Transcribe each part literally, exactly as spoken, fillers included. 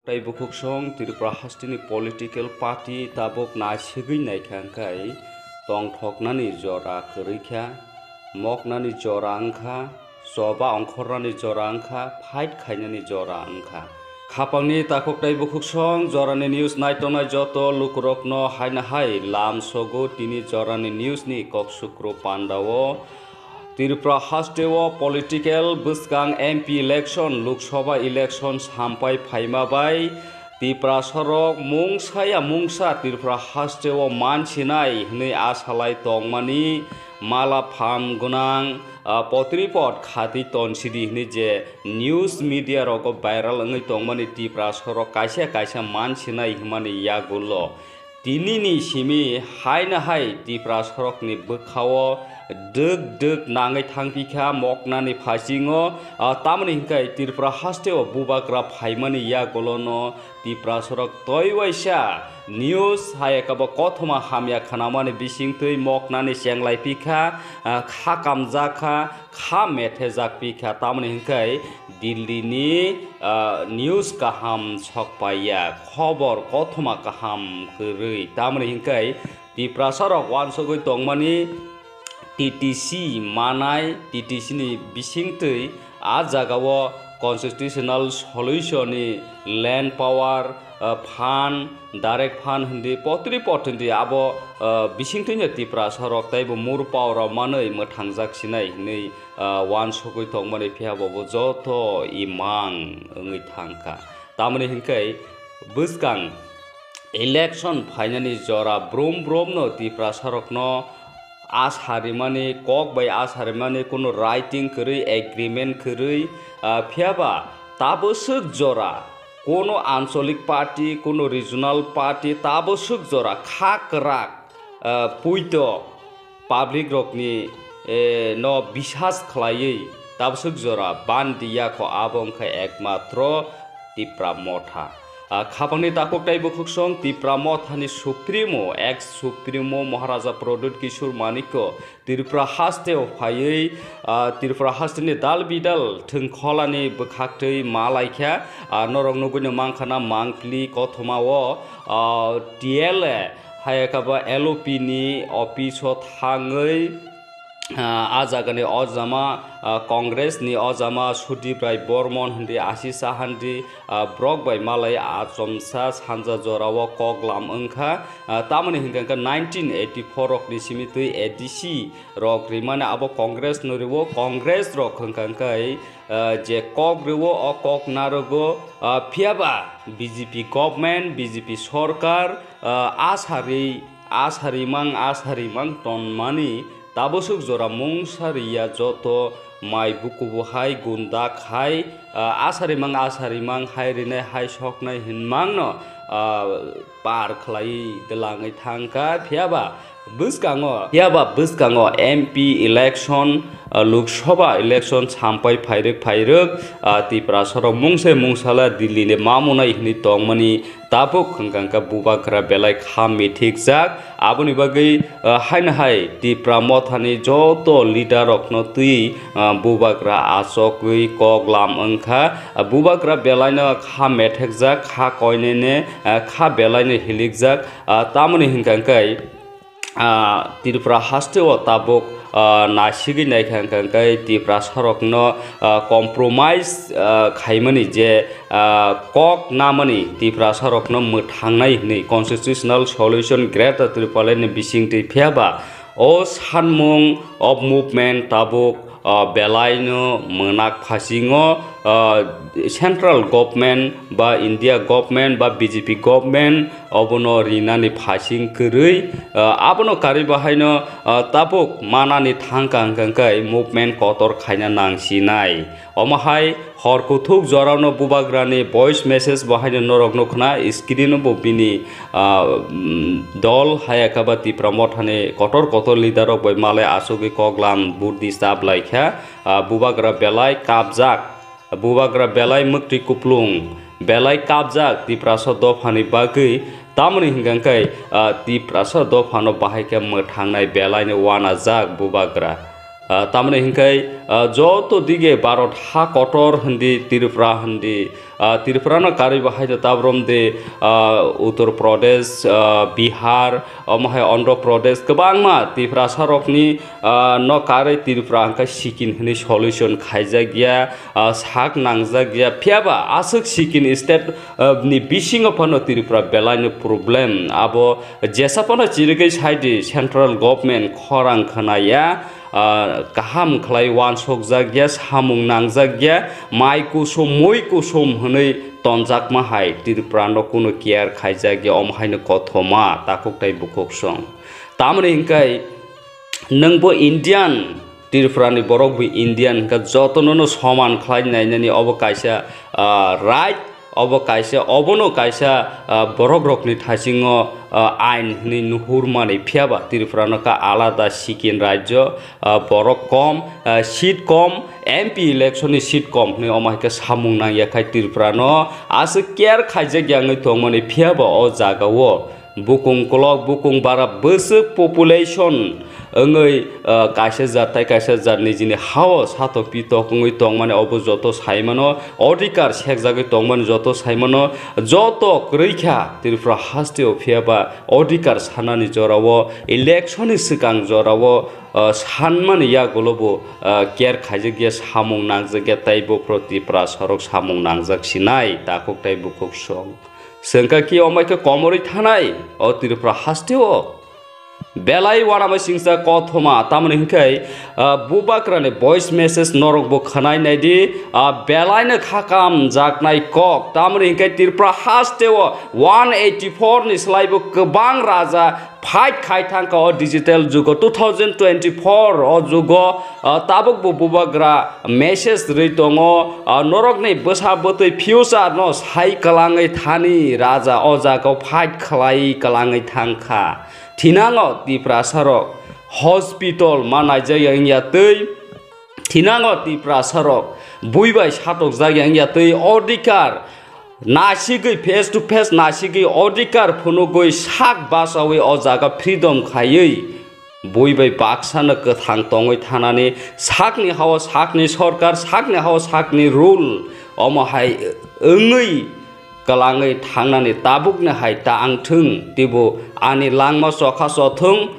Tei bukhuksong Tripura hasteni political party tabuk naisigwi naikha hwnkhe tongthoknani jora kwrwikha, moknani jora wngkha, choba ongkhornani jora wngkha, fight khainani jora wngkha. Khapangni takhuk tei bukhuksong jorani news naitongnai joto lukurokno haino hai lamsogo tini jorani newsni koksukro pandao. Tripura hasteo political bwskang M P election, Lok Sabha election sampai phaima bai Tiprasarok mungsa ya mungsa Tripura hasteo mansinai hwnwi asalai tongmani mala pham gwnang, ah, potripot khati tonsidi hwnwi je news media rogo viral wngwi tongmani Tiprasarok kaisa kaisa mansinai hwnmani yagulo. Tinini simi haino hai Tiprasarokni bwkhao dwk dwk nangwi thangpikha moknani phasingo, ah, tamoni hwnkhe Tripura hasteo bubagra phaimani yagulono Tiprasarok tei waisa news hai ekabo kothoma hamya khnamani bisingtwi moknani chenglaipikha, ah, kha kamjakha, kha methejakpikha, tamoni hwnkhe Delhi ni, ah, news kaham sokpaiya, khobor kothoma kaham kwrwi. Tamoni hwnkhe Tiprasarok uansugwi tongmani T T C manai, T T C ni bisingtwi a jagao constitutional solution ni land power, ah, phan, direct phan hindi, potri pot hindi abo, ah, bisingtwino Tiprasarok teibo murpao rok manwi mwthangjak sinai hinwi, ah, uansugwi tongmani phiya bo bo joto imang wngwi thangkha. Tamoni hwnkhe bwskang election phainani jora brum brumno Tiprasarokno asarimani, kok bai asarimani, kuno writing kwrwi, agreement kwrwi, ah, phiya ba tabwswk jora kuno ancholik party, kuno regional party tabwswk jora kha kwrak, ah, puito public rokni, eh, no bisas khlaiwi tabwswk jora bandi yakho abo wngkha ekmatro Tipra Motha. Ah, khapangni takhuk tei bukhuksong Tipra Mothani Supremo, ex Supremo Maharaja Pradyut Kishore Manikya Tripura hasteo phaiwi, ah, Tripura hasteni dal bidal thwngkholani bwkhaktwi ma laikha. Ah, norok nugwino mankha na mangpili kothomao, ah, T L A hai khe bo L O P ni office o thangwi, ah, a jagani ojama, ah, Congress ni ojama Sudip Rai Bormon hindi, Ashish Saha hindi, ah, borok bai malai achomsa sanja jorao kok lam wngkha. Ah, tamoni hwnkha khe nineteen eighty-four rokni simi twi A D C rok rimani abo Congress no riwo, Congress rok hwnkha khe, ah, je kok riwo o kok narogo, ah, phiya ba B J P government, B J P sorkar, ah, asari, asarimang, asarimang tonmani tabwswk jora mungsa riya joto mai bukubu hai gunda khai, ah, asarimang, asarimang hai rinai hai soknai hinmangno, ah, par khlai delangwi thangkha. Phiya ba bwskango, phiya ba bwskango M P election, ah, Lok Sabha election sampai phairwk phairwk, ah, Tiprasarok mungsa mungsala Delhi ni mamunai hinwi tongmani tabuk hwnkha khe bubagra belai kha mithikjak. Aboni bagwi, ah, haino hai Tipra Mothani joto leader rokno twi, ah, bubagra achokwi kok lam wngkha. Ah, bubagra belaino kha methekjak, kha koinene, ah, kha belaino hilikjak. Ah, tamoni hwnkha khe, ah, Tripura hasteo tabuk, ah, naisigwi naikha hwnkha khe Tiprasarokno, ah, compromise, ah, khaimani je, ah, kok namani Tiprasarokno mwthangnai hwnwi constitutional solution Greater Tipraland ni bisingtwi phiya ba o sanmung of movement tabuk, ah, belaino mwnak phasingo, ah, central government ba India government ba B J P government obono rinani phasing kwrwi, ah, abono karwi bahaino, ah, tabuk manani thangka hwnkha khe movement kotor khaina nangsinai. Omo hai hor kuthuk jorano bubagrani voice message bo haino norok nukha na screen o bo bini, ah, mm, dol hayakha ba Tipra Mothani kotor kotor leader rok bai malai achugwi koklam vote disturb laikha. Ah, bubagra belai kapjak, bubagra belai mwktwi kuplung, belai kapjak Tiprasa dophani bagwi. Tamoni hwnkha khe, ah, Tiprasa dophano bahai khe mwthangnai belaino wanajak bubagra. Ah, tamoni hinkhai, ah, joto dige Bharat ha kotor hindi, Tripura hindi, ah, Tripura no karwi bahai de tabrom de, ah, Uttar Pradesh, ah, Bihar, omo hai Andhra Pradesh, kwbangma Tiprasa rokni, ah, no karwi Tripura hwnkhai sikin hwnwi solution khaijak ya, ah, sak nangjak ya, phiyaba aswk sikin state, ah, ni bisingo phano Tripura belai no problem. Abo jesa phano chirigwi sai di central government khorang khna ya, ah, kaham khlai wansokjak ya, samung nangjak ya, mai kusom, mui kusom hwnwi tonjakma hai Tripura no kuno care khaijak ya, omo haino kothoma takhuk tai bukhuk song. Tamoni hinkhai nwng bo Indian, Tripura ni borok bo Indian hinkhai jotono no soman khlai nainani obo kaisa, ah, right, obo kaisa, obono kaisa, ah, borok rokni thasingo, ah, ain hwnwi nuhur mani phiyaba Tripura no kha alada sikin rajyo, ah, borok kom, ah, seat kom, M P election ni seat kom hwnwi omo hai khe samung nang ya khai Tripura no aswk care khaijak ya wngwi tongmani phiyaba o jaga o bukung kolok, bukung bara bwswk population wngwi, ah, kaisa jat tai kaisa jat nijini hao satok pitok wngwi tongmani obo joto saimano, odhikar sekjagwi tongmani joto saimano, joto kwrwi kha Tripura hasteo phiyaba odhikar sanani jorao, election ni swkang jorao, ah, sanmani yagulo bo, ah, care khaijak ya, samung nangjak ya, tei bo phoro Tiprasa rok samung nangjak sinai takhuk tai bukhuk song. Swngkha ki omai khe komorwi thanai o Tripura hasteo. Belai uanama singsa kothoma, tamoni hinkhai, ah, bubagrani voice message norok bo khwnai naidi, ah, belaino khakam jaknai kok, tamoni hinkhai Tripura hasteo one eighty four ni slai bo kwbang raja fight khai thangkha o digital jugo, two thousand twenty four o jugo, ah, tabuk bo bubagra message rwi tongo, ah, norokni bwsa bwtwi future no sai kwlangwi thani raja o jaga o fight khlai kwlangwi thangkha. Thinango Tiprasa rok hospital ma naijak ya wngya twi, thinango Tiprasa rok bui bai satokjak ya wngya twi, odhikar nasigwi, face to face nasigwi odhikar phunugwi sak bachawi o jaga freedom khaiwi bui bai baksano kwthang tongwi thanani sakni hao sakni sorkar, sakni hao sakni rule omo hai wngwi kwlangwi thangnani tabukni hai ta ang thung, teibo ani langma chokha chothung,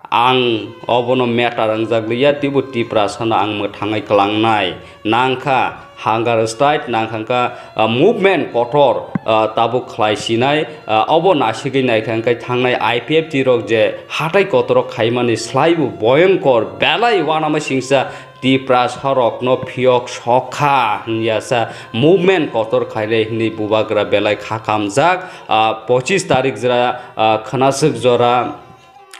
ang obono matter wngjak liya, teibo Tiprasano ang mwthangwi kwlangnai. Nangkha hunger strike, nangkha, ah, movement kotor, ah, tabuk khlai sinai, ah, obo nasigwi naikha hwnkhe thangnai I P F T rok je hatai kotorok khaimani slaibo boyongkor belai uanama singsa Tiprasa rokno phiyok sokha hwnwi asa movement kotor khainai hwnwi bubagra belai kha kamjak, ah, pochis tarik jora, ah, khwnaswk jora,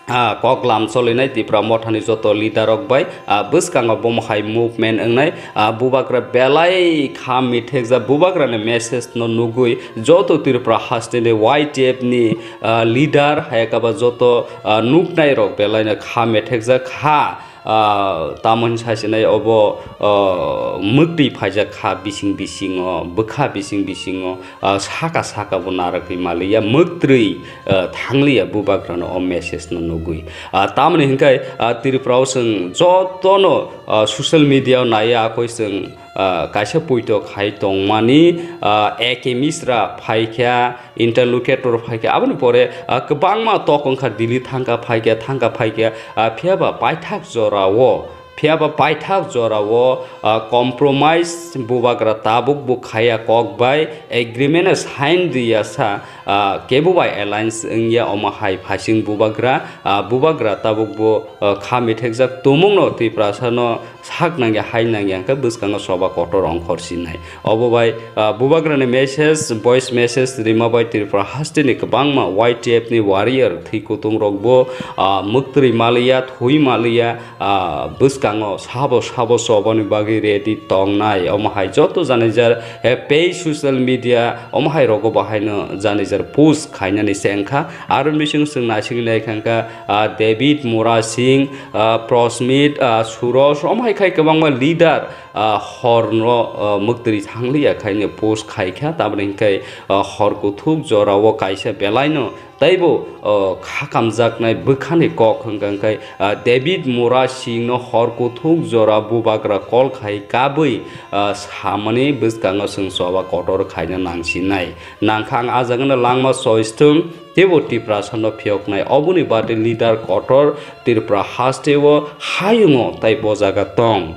ah, kok lam cholinai Tipra mothani joto leader rok bai, ah, bwskango bomo hai movement wngnai, ah, bubagra belai kha mithekjak, bubagrani message no nugwi joto Tripura hasteni Y T F ni, ah, leader hai khe ba joto, ah, nuknai rok belai no kha mithekjak kha. Ah, tamoni sasinai obo, ah, mwktwi phaijak kha bising bisingo, bwkha bising bisingo, ah, saka saka bo narwgwi maliya, mwktwi, ah, thangliya bubagrano o message no nugwi. Ah, tamoni hinkhai, ah, Tripura o chwng jotono, ah, social media o naiya akoi chwng, ah, kaisa poito khai tongmani, ah, A K Misra phaikha, interlocutor phaikha, aboni pore, ah, kwbangma tok wngkha, Delhi thangkha phaikha, thangkha phaikha, ah, phiyaba paithak jorao, phiyaba paithak jorao, ah, compromise bubagra tabuk bo khaiya kok bai agreement sign riya sa, ah, kebo bai alliance wngya omo hai phasing bubagra, ah, bubagra tabuk bo, ah, kha mithekjak tumungno Tiprasano sak nangya hai nangya hwnkhe bwskango choba kotor ongkhor sinai. Obo bai, ah, bubagrani message, voice message rima bai Tripura hasteni kwbangma Y T F ni warrior thwi kutung rok bo, ah, mwktwi maliya, thwi maliya, ah, bwskango sabo sabo chobani bagwi ready tongnai. Omo hai joto janijar, eh, page social media omo hai rogo bahaino janijar post khainani se wngkha. Aro bising chwng naisingwi naikha hwnkha, ah, David Mura Singh, ah, Prosmit, ah, Suros, omo hai khai kwbangma leader, ah, horno, ah, mwktwi thangliya khaino post khaikha, tamoni hinkhai, ah, hor kuthuk jorao kaisa belaino Taibo, o, khakamjaknai bwkhani kok hwnkha khe, a, David Mura Singhno hor kuthuk jora bubagra call khai kabwi, a, samani bwskango chwng choba kotor khaina nangsinai. Nangkha ang ah jagano langma choice thung, teibo Tiprasano phiyoknai. Oboni bade leader kotor Tripura hasteo hayungo tai bojaga tong.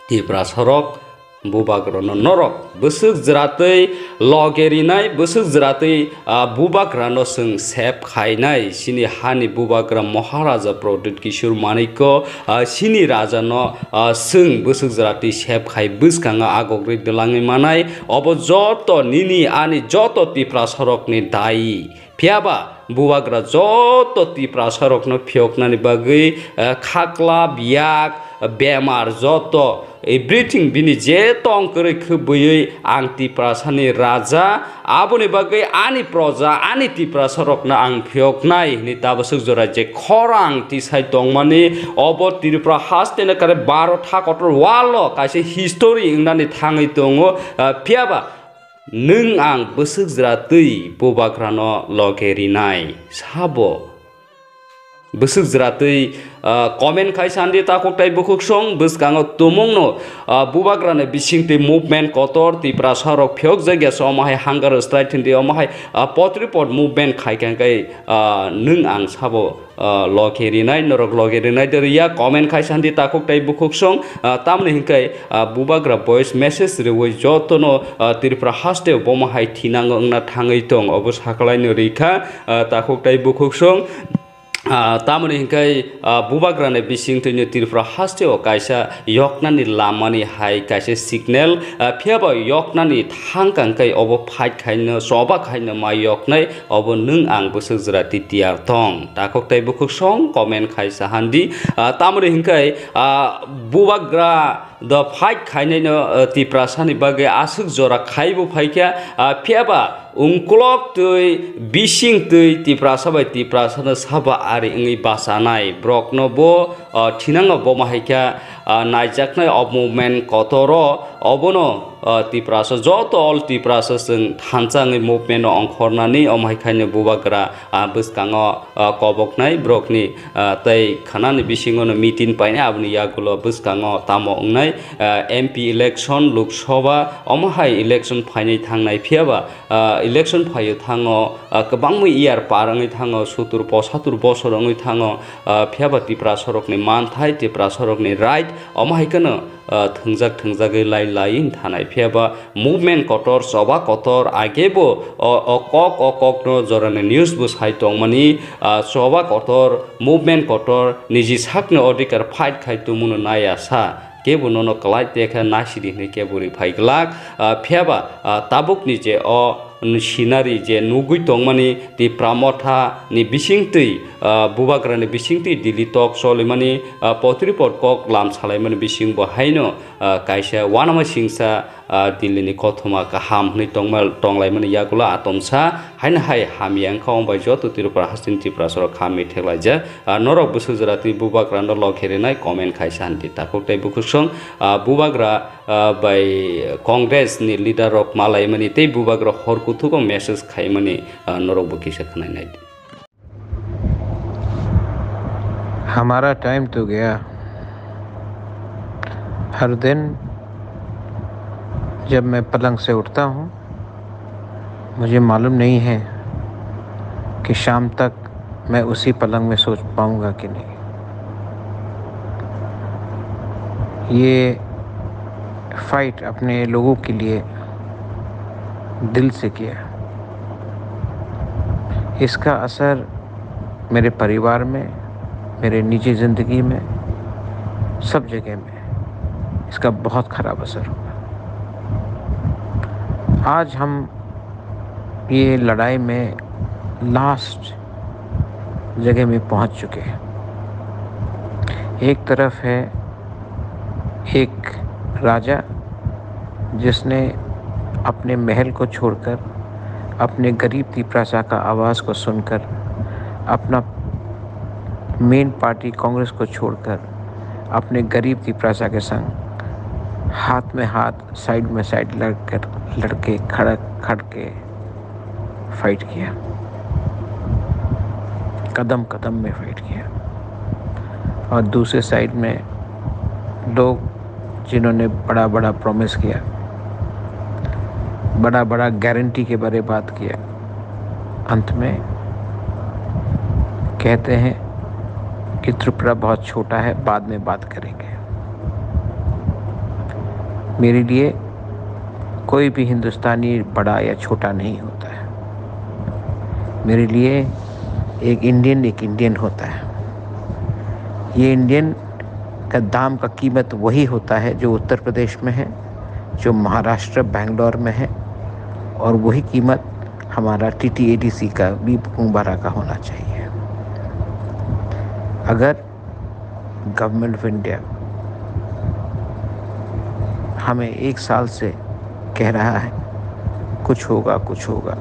Tiprasarok bubagrano norok bwswk jwratwi loge rinai, bwswk jwratwi, ah, bubagrano chwng sep khainai. Chini hani bubagra Maharaja Pradyut Kishore Manikya, ah, chini rajano, ah, chwng bwswk jwratwi sep khai bwskango agogri dwlangwi manai. Obo joto nini ani joto Tiprasarokni dayi. Phiyaba bubagra joto Tiprasarokno phiyoknani bagwi, eh, khakla, biyak, bemar joto, everything bini je tong kwrwi khwbwiwi ang Tiprasani raja, aboni bagwi ani proja, ani Tiprasarokno ang phiyoknai hwnwi tabaswk jora je khorang tisai tongmani, obo Tripura hasteni kare baro tha kotor walo kaisa history wngnani thangwi tongo, eh, phiyaba Nwng ang bwswk jwra twi bubagrano loge rinai sabo? Bwswk jwra twi, ah, comment khai sandi takhuk tai bukhuksong bwskango tumungno, ah, bubagrani bisingtwi movement kotor Tiprasarok phiyokjakya se omo hai hunger strike hwndi omo hai, ah, potripot movement khai khe, ah, nwng ang sabo ah, loge rinai, norok loge rinai de riya, comment khai sandi takhuk tai bukhuksong, ah, tamoni hinkhe, ah, bubagra voice message riwi jotono, ah, Tripura hasteo bomo hai thinango wngna thangwi tong, obo sakalaino rikha, ah, takhuk tai bukhuksong. Ah, tamoni hinkhe, ah, bubagrani bisingtwino Tripura hasteo kaisa yoknani lamani hai kaisa signal, ah, phiyaba yoknani thangkang khe obo fight khaino, choba khaino ma yoknai, obo nwng ang bwswk jwra twi tiyar tong. Takhuk tai bukhuksong comment khai sahandi. Ah, tamoni hinkhe, ah, bubagra do fight khainaino, ah, Tiprasani bagwi aswk jora khaibo phaikha. Ah, phiyaba ungkulok twi bising twi Tiprasa bai Tiprasano saba ari wngwi bachanai. Borokno bo, ah, thinango bomo haikha, ah, naijaknai o movement kotoro obono, ah, Tiprasa joto all Tiprasa chwng thansa wngwi movement no ongkhornani omo hai khaino bubagra, ah, bwskango, ah, koboknai borokni, ah, tei khanani bisingo no meeting painai aboni yagulo bwskango tamo wngnai, ah, M P election, Lok Sabha omo hai election phainai thangnai phiyaba, ah, election phaio thango, ah, kwbangma year par wngwi thango, sottur posatur bosor wngwi thango, ah, phiyaba Tiprasarokni manthai, Tiprasarokni right omo hai kheno, ah, thwngjak thwngjagwi lai lai wng thanai. Phiyaba movement kotor, choba kotor, agebo o, o kok, o kokno jorani news bo sai tongmani, ah, choba kotor, movement kotor, niji sakni odhikar fight khai tongmano nai asa. Kebo nono kwlai tekha nasidi hwnwi kebo ri phai glak. Ah, phiyaba, ah, tabukni je o scenery je nugwi tongmani Tipra Motha ni bisingtwi, ah, bubagrani bisingtwi Delhi talk cholimani, ah, potripot kok lam salaimani bisingbo haino, ah, kaisa uanama singsa, ah, Delhi ni kothoma kaham hwnwi tongma-, tonglaimani yagulo atomsa haino hai hamya wngkha, wng bai joto Tripura hasteni Tiprasarok kha mithek laijak. Ah, norok bwswk jora twi bubagrano loge rinai comment khai sandi takhuk tai bukhuksong, ah, bubagra, ah, bai Congress ni leader rok malaimani tei bubagra hor kuthugo message khaimani, ah, norok bo kisa khwnai naidi. हमारा टाइम तो गया। हर दिन जब मैं पलंग से उठता हूँ, मुझे मालूम नहीं है कि शाम तक मैं उसी पलंग में सो पाऊंगा कि नहीं। ये फाइट अपने लोगों के लिए दिल से किया। इसका असर मेरे परिवार में, मेरे निजी ज़िंदगी में, सब जगह में इसका बहुत ख़राब असर हुआ। आज हम ये लड़ाई में लास्ट जगह में पहुंच चुके हैं। एक तरफ है एक राजा जिसने अपने महल को छोड़कर, अपने गरीब तिपरासा का आवाज़ को सुनकर, अपना मेन पार्टी कांग्रेस को छोड़कर, अपने गरीब तिपरासा के संग हाथ में हाथ, साइड में साइड लड़कर, लड़के खड़ा, खड़ के फाइट किया। कदम कदम में फाइट किया। और दूसरे साइड में लोग जिन्होंने बड़ा बड़ा प्रॉमिस किया, बड़ा बड़ा गारंटी के बारे बात किया, अंत में कहते हैं कि त्रिपुरा बहुत छोटा है, बाद में बात करेंगे। मेरे लिए कोई भी हिंदुस्तानी बड़ा या छोटा नहीं होता है। मेरे लिए एक इंडियन एक इंडियन होता है। ये इंडियन का दाम का कीमत वही होता है जो उत्तर प्रदेश में है, जो महाराष्ट्र, बैंगलोर में है, और वही कीमत हमारा टीटीएडीसी का भी बुकुंगबारा का होना चाहिए। अगर गवर्नमेंट ऑफ इंडिया हमें एक साल से कह रहा है कुछ होगा, कुछ होगा,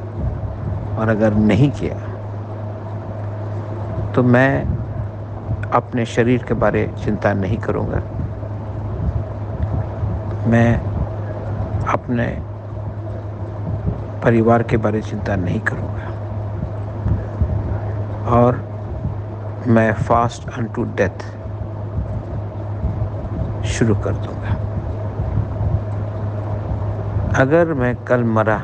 और अगर नहीं किया तो मैं अपने शरीर के बारे चिंता नहीं करूँगा, मैं अपने परिवार के बारे चिंता नहीं करूँगा और मैं फास्ट अनटू डेथ शुरू कर दूँगा। अगर मैं कल मरा,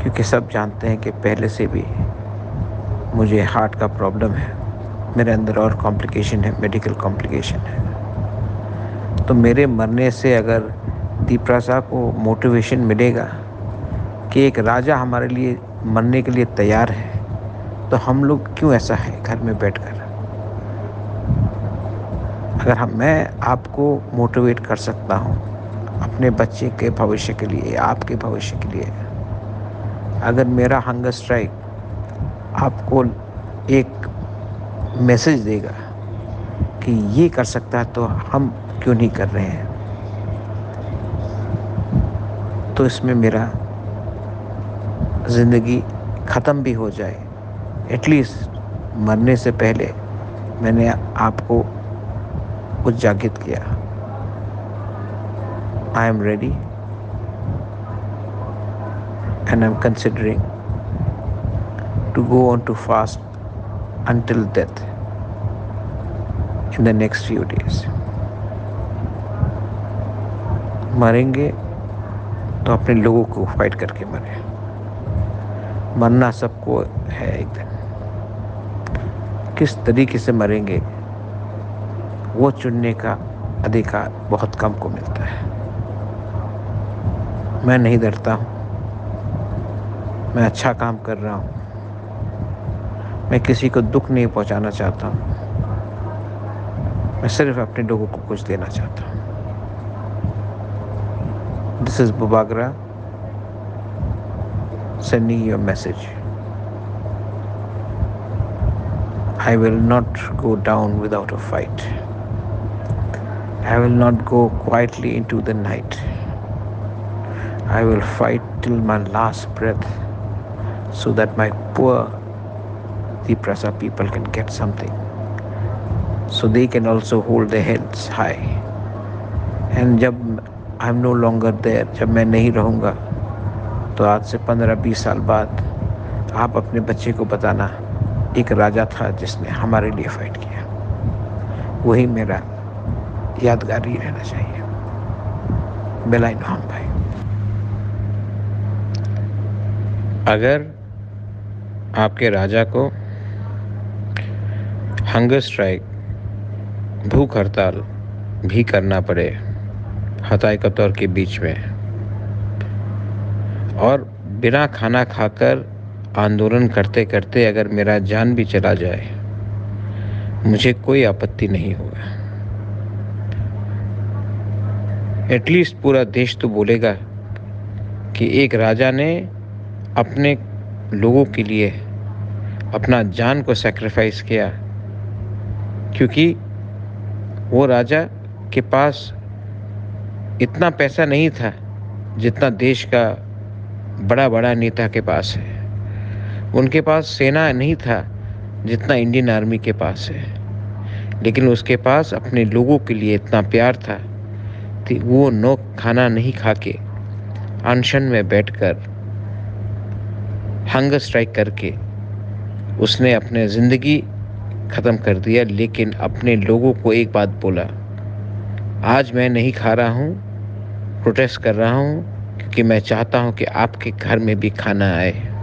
क्योंकि सब जानते हैं कि पहले से भी मुझे हार्ट का प्रॉब्लम है, मेरे अंदर और कॉम्प्लिकेशन है, मेडिकल कॉम्प्लिकेशन है, तो मेरे मरने से अगर तिपरासा को मोटिवेशन मिलेगा कि एक राजा हमारे लिए मरने के लिए तैयार है, तो हम लोग क्यों ऐसा है घर में बैठकर? अगर हम, मैं आपको मोटिवेट कर सकता हूँ अपने बच्चे के भविष्य के लिए, आपके भविष्य के लिए, अगर मेरा हंगर स्ट्राइक आपको एक मैसेज देगा कि ये कर सकता है, तो हम क्यों नहीं कर रहे हैं? तो इसमें मेरा ज़िंदगी ख़त्म भी हो जाए, एटलीस्ट मरने से पहले मैंने आपको उजागिर किया। I am ready and I am considering to go on to fast until death in the next few days. मरेंगे तो अपने लोगों को फाइट करके मरें। मरना सबको है एक दिन। किस तरीके से मरेंगे, वो चुनने का अधिकार बहुत कम को मिलता है। मैं नहीं डरता हूँ, मैं अच्छा काम कर रहा हूँ, मैं किसी को दुख नहीं पहुँचाना चाहता हूँ, मैं सिर्फ अपने लोगों को कुछ देना चाहता हूँ। This is Bubagra sending you a message. I will not go down without a fight. I will not go quietly into the night. I will fight till my last breath so that my poor Tiprasa people can get something. So they can also hold their heads high. And जब I am no longer there, जब मैं नहीं रहूँगा, तो आज से पन्द्रह बीस साल बाद आप अपने बच्चे को बताना, एक राजा था जिसने हमारे लिए फाइट किया। वही मेरा यादगार ही रहना चाहिए। बेलाइन हाम भाई। अगर आपके राजा को हंगर स्ट्राइक, भूख हड़ताल भी करना पड़े हताई कतौर के बीच में, और बिना खाना खाकर आंदोलन करते करते अगर मेरा जान भी चला जाए, मुझे कोई आपत्ति नहीं होगा। एटलीस्ट पूरा देश तो बोलेगा कि एक राजा ने अपने लोगों के लिए अपना जान को सैक्रिफाइस किया, क्योंकि वो राजा के पास इतना पैसा नहीं था जितना देश का बड़ा बड़ा नेता के पास है। उनके पास सेना नहीं था जितना इंडियन आर्मी के पास है, लेकिन उसके पास अपने लोगों के लिए इतना प्यार था कि वो नौ खाना नहीं खा के अनशन में बैठकर हंगर स्ट्राइक करके उसने अपने जिंदगी खत्म कर दिया, लेकिन अपने लोगों को एक बात बोला, "आज मैं नहीं खा रहा हूँ, प्रोटेस्ट कर रहा हूँ, क्योंकि मैं चाहता हूँ कि आपके घर में भी खाना आए।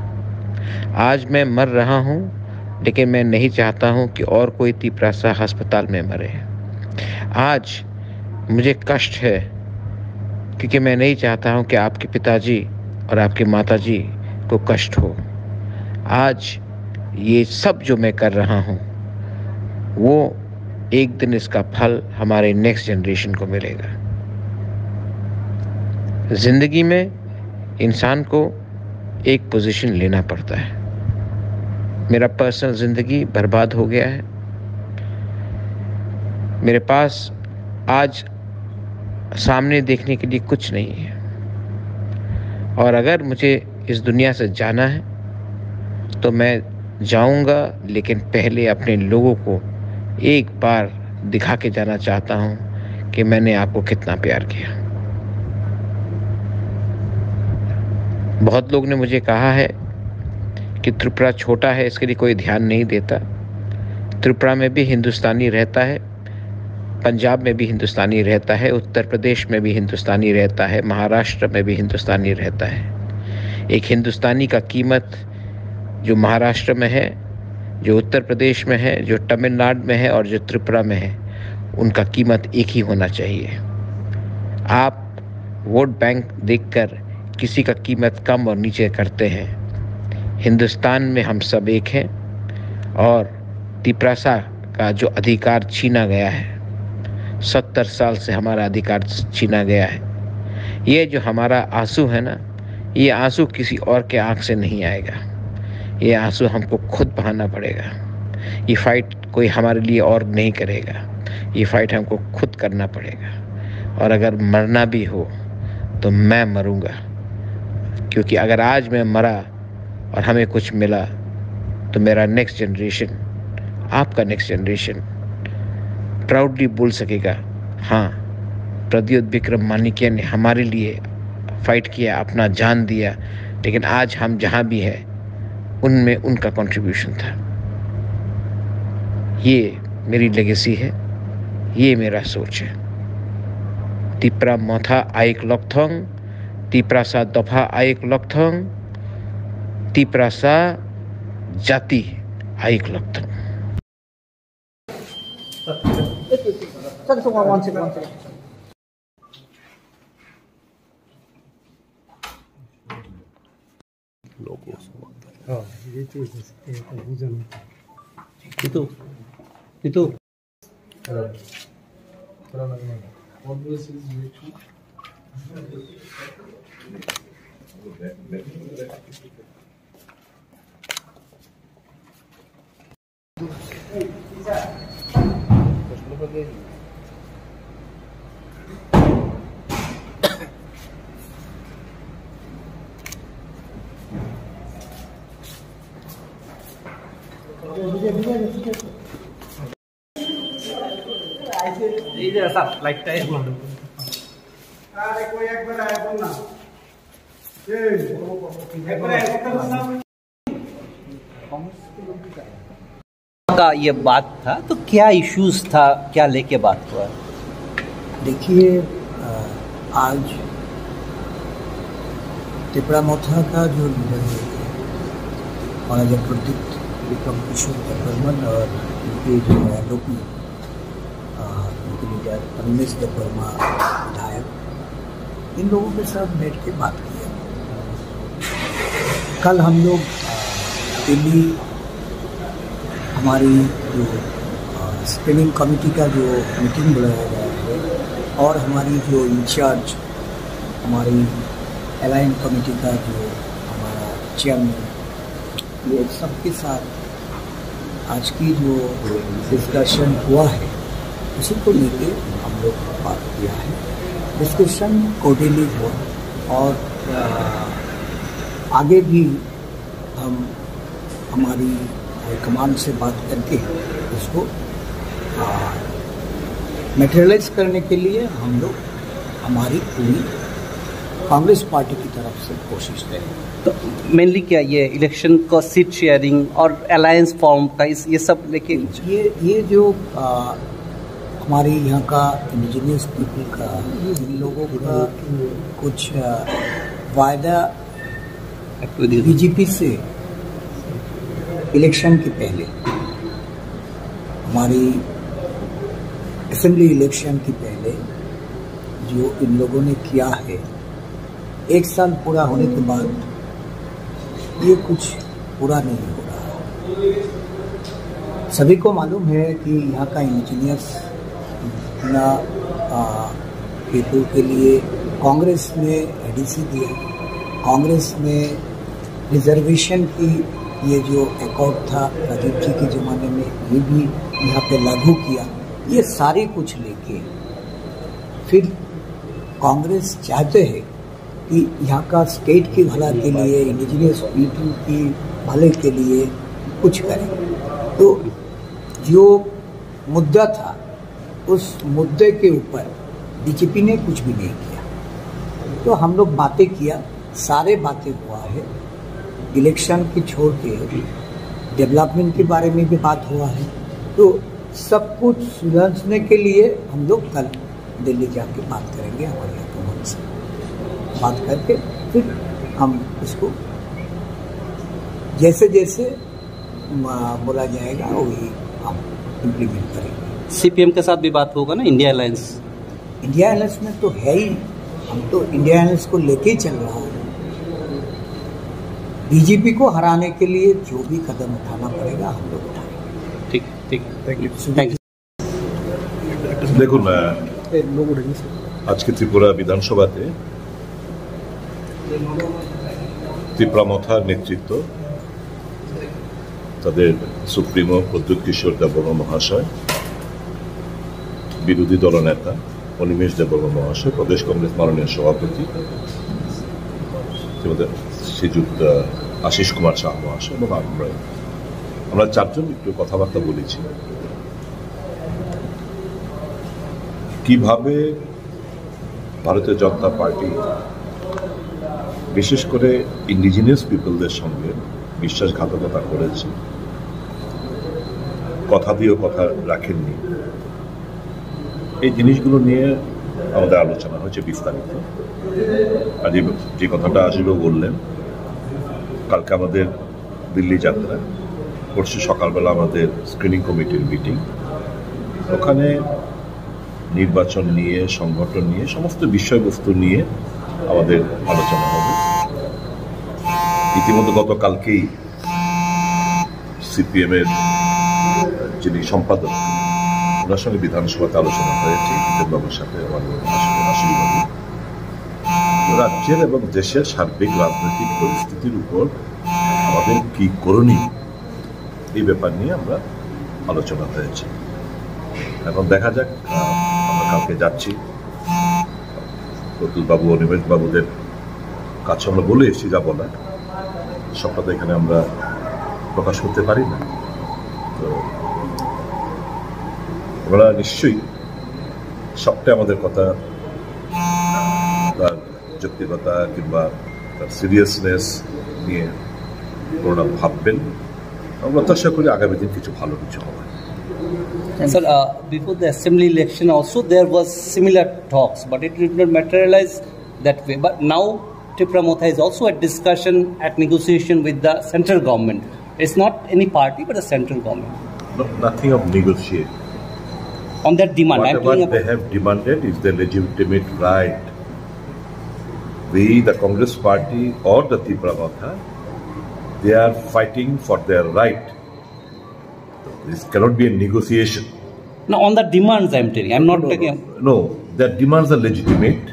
आज मैं मर रहा हूँ, लेकिन मैं नहीं चाहता हूँ कि और कोई तिपरासा अस्पताल में मरे।" आज मुझे कष्ट है, क्योंकि मैं नहीं चाहता हूँ कि आपके पिताजी और आपके माताजी को कष्ट हो। आज ये सब जो मैं कर रहा हूँ, वो एक दिन इसका फल हमारे नेक्स्ट जनरेशन को मिलेगा। जिंदगी में इंसान को एक पोजीशन लेना पड़ता है। मेरा पर्सनल जिंदगी बर्बाद हो गया है। मेरे पास आज सामने देखने के लिए कुछ नहीं है, और अगर मुझे इस दुनिया से जाना है, तो मैं जाऊंगा, लेकिन पहले अपने लोगों को एक बार दिखा के जाना चाहता हूं कि मैंने आपको कितना प्यार किया। बहुत लोग ने मुझे कहा है कि त्रिपुरा छोटा है, इसके लिए कोई ध्यान नहीं देता। त्रिपुरा में भी हिंदुस्तानी रहता है, पंजाब में भी हिंदुस्तानी रहता है, उत्तर प्रदेश में भी हिंदुस्तानी रहता है, महाराष्ट्र में भी हिंदुस्तानी रहता है। एक हिंदुस्तानी का कीमत जो महाराष्ट्र में है, जो उत्तर प्रदेश में है, जो तमिलनाडु में है और जो त्रिपुरा में है, उनका कीमत एक ही होना चाहिए। आप वोट बैंक देखकर किसी का कीमत कम और नीचे करते हैं। हिंदुस्तान में हम सब एक हैं, और तिपरासा का जो अधिकार छीना गया है, सत्तर साल से हमारा अधिकार छीना गया है। ये जो हमारा आंसू है ना, ये आंसू किसी और के आंख से नहीं आएगा। ये आंसू हमको खुद बहाना पड़ेगा। ये फाइट कोई हमारे लिए और नहीं करेगा। ये फाइट हमको खुद करना पड़ेगा। और अगर मरना भी हो, तो मैं मरूंगा, क्योंकि अगर आज मैं मरा और हमें कुछ मिला, तो मेरा नेक्स्ट जनरेशन, आपका नेक्स्ट जनरेशन प्राउडली बोल सकेगा, "हाँ, प्रद्योत विक्रम माणिक्य ने हमारे लिए फाइट किया, अपना जान दिया, लेकिन आज हम जहाँ भी हैं, उनमें उनका कंट्रीब्यूशन था।" ये मेरी लेगेसी है, ये मेरा सोच है। Tipra Motha Aik Lokthong, Tiprasa Dopha Aik Lokthong, Tiprasa Jati Aik Lokthong. Sir, sir, one second, one second. Logo. Oh, ये तो, ये तो बुझा नहीं। ये तो, ये तो। এই যে স্যার, লাইটটা একটু। আরে কই একবার আয় বল না। এই, একবার আয় বল না। का ये बात था, तो क्या इश्यूज था, क्या लेके बात हुआ? देखिए, अ, आज तिपरा मोथा का जो लीडर है, महाराजा प्रद्युत विक्रम किशोर देबबर्मन और उनके जो आलोक में, अ, उनके लीडर अनिमेश देबबर्मा विधायक, इन लोगों के साथ बैठ के बात की है। कल हम लोग, अ, दिल्ली हमारी जो, अ, स्क्रीनिंग कमेटी का जो मीटिंग बुलाया गया है और हमारी जो इंचार्ज, हमारी अलायंस कमेटी का जो हमारा चेयरमैन, ये सबके साथ आज की जो डिस्कशन हुआ है, उसी को लेके हम लोग बात किया है। डिस्कशन कोर्डियली हुआ और, अ, आगे भी हम हमारी हाई कमांड से बात करके उसको, अ, मटेरियलाइज करने के लिए हम लोग हमारी पूरी कांग्रेस पार्टी की तरफ से कोशिश करेंगे। मेनली क्या ये इलेक्शन का सीट शेयरिंग और अलायंस फॉर्म का इस, ये सब लेके? ये ये जो आ, हमारे यहाँ का इंडिजिनियस पीपल का, इन लोगों का कुछ आ, वायदा बीजेपी से इलेक्शन के पहले, हमारी असेंबली इलेक्शन के पहले जो इन लोगों ने किया है, एक साल पूरा होने के बाद ये कुछ पूरा नहीं हो रहा। सभी को मालूम है कि यहाँ का इंजीनियर्स ना पीपल के लिए कांग्रेस ने एडीसी दिया, कांग्रेस ने रिजर्वेशन की ये जो अकॉर्ड था राजीव जी के ज़माने में, ये भी यहाँ पे लागू किया। ये सारे कुछ लेके फिर कांग्रेस चाहते हैं कि यहाँ का स्टेट की भला के लिए, इंडिजिनियस पीपल की भले के लिए कुछ करें। तो जो मुद्दा था, उस मुद्दे के ऊपर बीजेपी ने कुछ भी नहीं किया। तो हम लोग बातें किया, सारे बातें हुआ है, इलेक्शन की छोड़ के डेवलपमेंट के बारे में भी बात हुआ है। तो सब कुछ सुलझने के लिए हम लोग कल दिल्ली जाके बात करेंगे हमारे हुकूमत से, बात करके फिर हम इसको जैसे जैसे बोला जाएगा, वही हम इम्प्लीमेंट करेंगे। सीपीएम के साथ भी बात होगा ना, इंडिया अलायंस? इंडिया अलायंस में तो है ही, हम तो इंडिया अलायंस को लेके ही चल रहा है। बीजेपी को हराने के लिए जो भी कदम उठाना पड़ेगा, हम लोग उठाएंगे। ठीक, ठीक। Thank you. Thank you. দেখুন, আহ, আজকে ত্রিপুরা বিধানসভাতে তিপ্রা মথার নেতৃত্ব, তাদের সুপ্রিমো প্রদ্যুৎ কিশোর দেববর্মা মহাশয়, বিরোধী দলনেতা অনিমেষ দেববর্মা মহাশয়, প্রদেশ কংগ্রেস মাননীয় সভাপতি শ্রীযুক্ত আশিস কুমার সাহা মহাশয় এবং আমরা, আমরা চারজন একটু কথাবার্তা বলেছি। কিভাবে ভারতীয় জনতা পার্টি বিশেষ করে ইন্ডিজিনিয়াস পিপলদের সঙ্গে বিশ্বাসঘাতকতা করেছে, কথা দিয়েও কথা রাখেননি, এই জিনিসগুলো নিয়ে আমাদের আলোচনা হয়েছে বিস্তারিত। আর যে, যে কথাটা আশিসবাবু বললেন, কালকে আমাদের দিল্লি যাত্রা, পরশু সকালবেলা আমাদের স্ক্রিনিং কমিটির মিটিং, ওখানে নির্বাচন নিয়ে, সংগঠন নিয়ে, সমস্ত বিষয়বস্তু নিয়ে আমাদের আলোচনা হবে। ইতিমধ্যে গতকালকেই সিপিএম এর যিনি সম্পাদক, ওনার সঙ্গে বিধানসভাতে আলোচনা হয়েছে, জিতেন বাবুর সাথে, আমার আশিস বাবু। রাজ্যের এবং দেশের সার্বিক রাজনৈতিক পরিস্থিতির উপর আমাদের কি করণীয়, এই ব্যাপার নিয়ে আমরা আলোচনা হয়েছে। এখন দেখা যাক, আহ, আমরা কালকে যাচ্ছি, প্রদ্যুৎ বাবু, অনিমেষ বাবুদের কাছে আমরা বলে এসেছি যা বলার, সবটা তো এখানে আমরা প্রকাশ করতে পারি না। তো আমরা নিশ্চয়ই সবটাই আমাদের কথা, তার যৌক্তিকতা কিংবা তার সিরিয়াসনেস নিয়ে ওনারা ভাববেন। আমরা প্রত্যাশা করি আগামী দিন কিছু ভালো কিছু হবে। Sir, uh, before the assembly election also there was similar talks, but it did not materialize that way. But now Tipra Motha is also at discussion, at negotiation with the central government. It's not any party, but the central government. No, nothing of negotiate. On that demand, I'm Whatever talking they about have demanded is their legitimate right. We, the Congress party or the Tipra Motha, they are fighting for their right. This cannot be a negotiation. No, on the demands I'm telling. I'm not No, no, talking. No, no. Their demands are legitimate.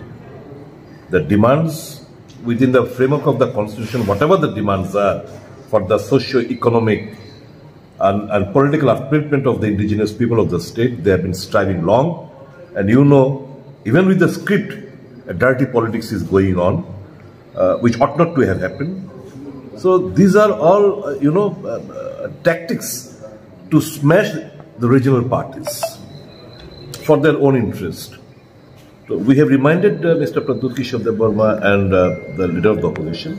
The demands within the framework of the constitution, whatever the demands are for the socio-economic and, and political upliftment of the indigenous people of the state, they have been striving long. And you know, even with the script, a dirty politics is going on, uh, which ought not to have happened. So these are all, uh, you know, uh, uh, tactics to smash the regional parties for their own interest. So we have reminded, uh, Mister Pradyut Kishore Debbarma and, uh, the leader of the opposition,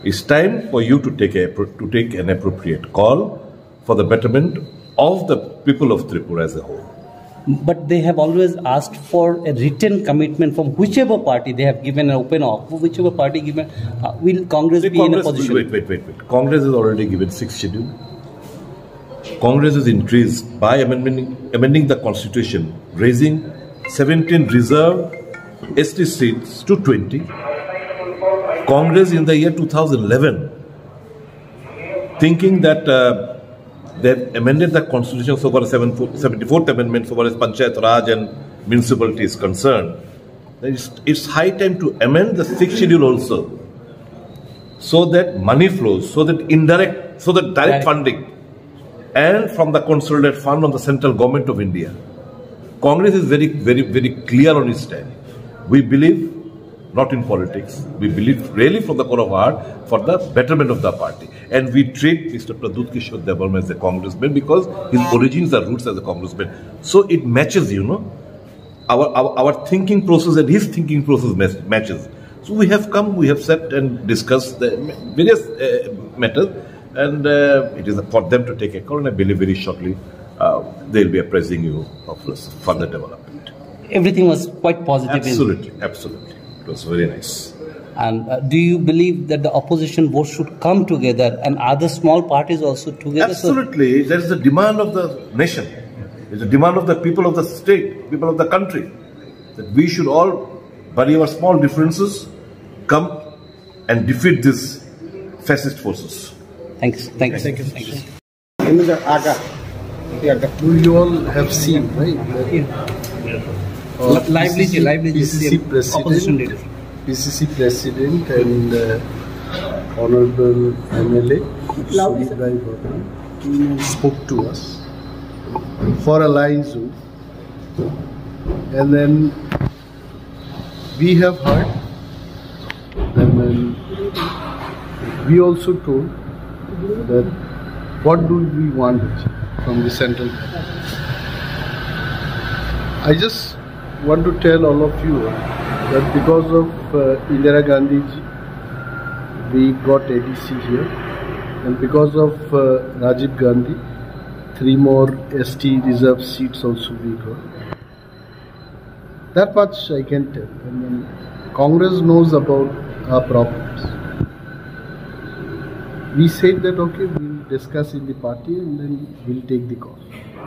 It's time for you to take a, to take an appropriate call for the betterment of the people of Tripura as a whole. But they have always asked for a written commitment from whichever party they have given an open offer, whichever party given, uh, will Congress See, be in a Congress, position? Wait, wait, wait, wait. Congress has already given sixth schedule. Congress has increased by amendment, amending the constitution, raising seventeen reserved S T seats to twenty. Congress in the year two thousand eleven, thinking that, uh, they amended the constitution so far as seven, seventy-fourth amendment so far as Panchayat Raj and municipality is concerned, it's, it's high time to amend the sixth schedule also, so that money flows, so that indirect, so that direct Direct. funding and from the consolidated fund of the central government of India. Congress is very, very, very clear on its stand. We believe not in politics. We believe really from the core of our heart for the betterment of the party. And we treat Mister Pradyut Kishore Debbarma as a congressman because his origins are roots as a congressman. So it matches, you know. Our, our, our thinking process and his thinking process match, matches. So we have come, we have sat and discussed the various, uh, matters, and, uh, it is for them to take a call, and I believe very shortly, uh, they'll be apprising you of this further development. Everything was quite positive in Absolutely, absolutely. It was very nice. And, uh, do you believe that the opposition vote should come together and other small parties also together? So Absolutely. That is the demand of the nation. It's the demand of the people of the state, people of the country, that we should all bury our small differences, come and defeat these fascist forces. Thanks. Thanks. Thank you. Thank you. You all have seen, right? That, uh, Lively ji, P C C, lively ji, P C C president, opposition leader. P C C president and, uh, honorable M L A Sudip Rai Babu spoke to us for alliance, and then we have heard, and then we also told that what do we want from the central government. I just want to tell all of you that because of, uh, Indira Gandhi ji, we got A D C here, and because of, uh, Rajiv Gandhi, three more S T reserve seats also we got. That much I can tell. And then Congress knows about our problems. We said that, okay, we'll discuss in the party and then we'll take the call.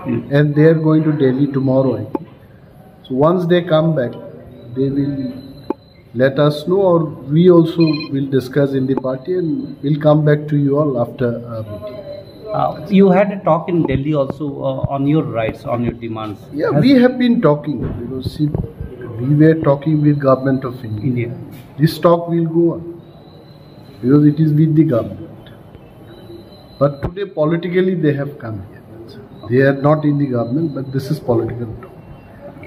Hmm. And they are going to Delhi tomorrow, I think. So once they come back, they will let us know, or we also will discuss in the party and we'll come back to you all after our meeting. Uh, you had a talk in Delhi also, uh, on your rights, on your demands. Yeah, Has we have been talking because, see, we were talking with Government of India. India. This talk will go on because it is with the government. But today politically they have come here. They are not in the government, but this is political talk.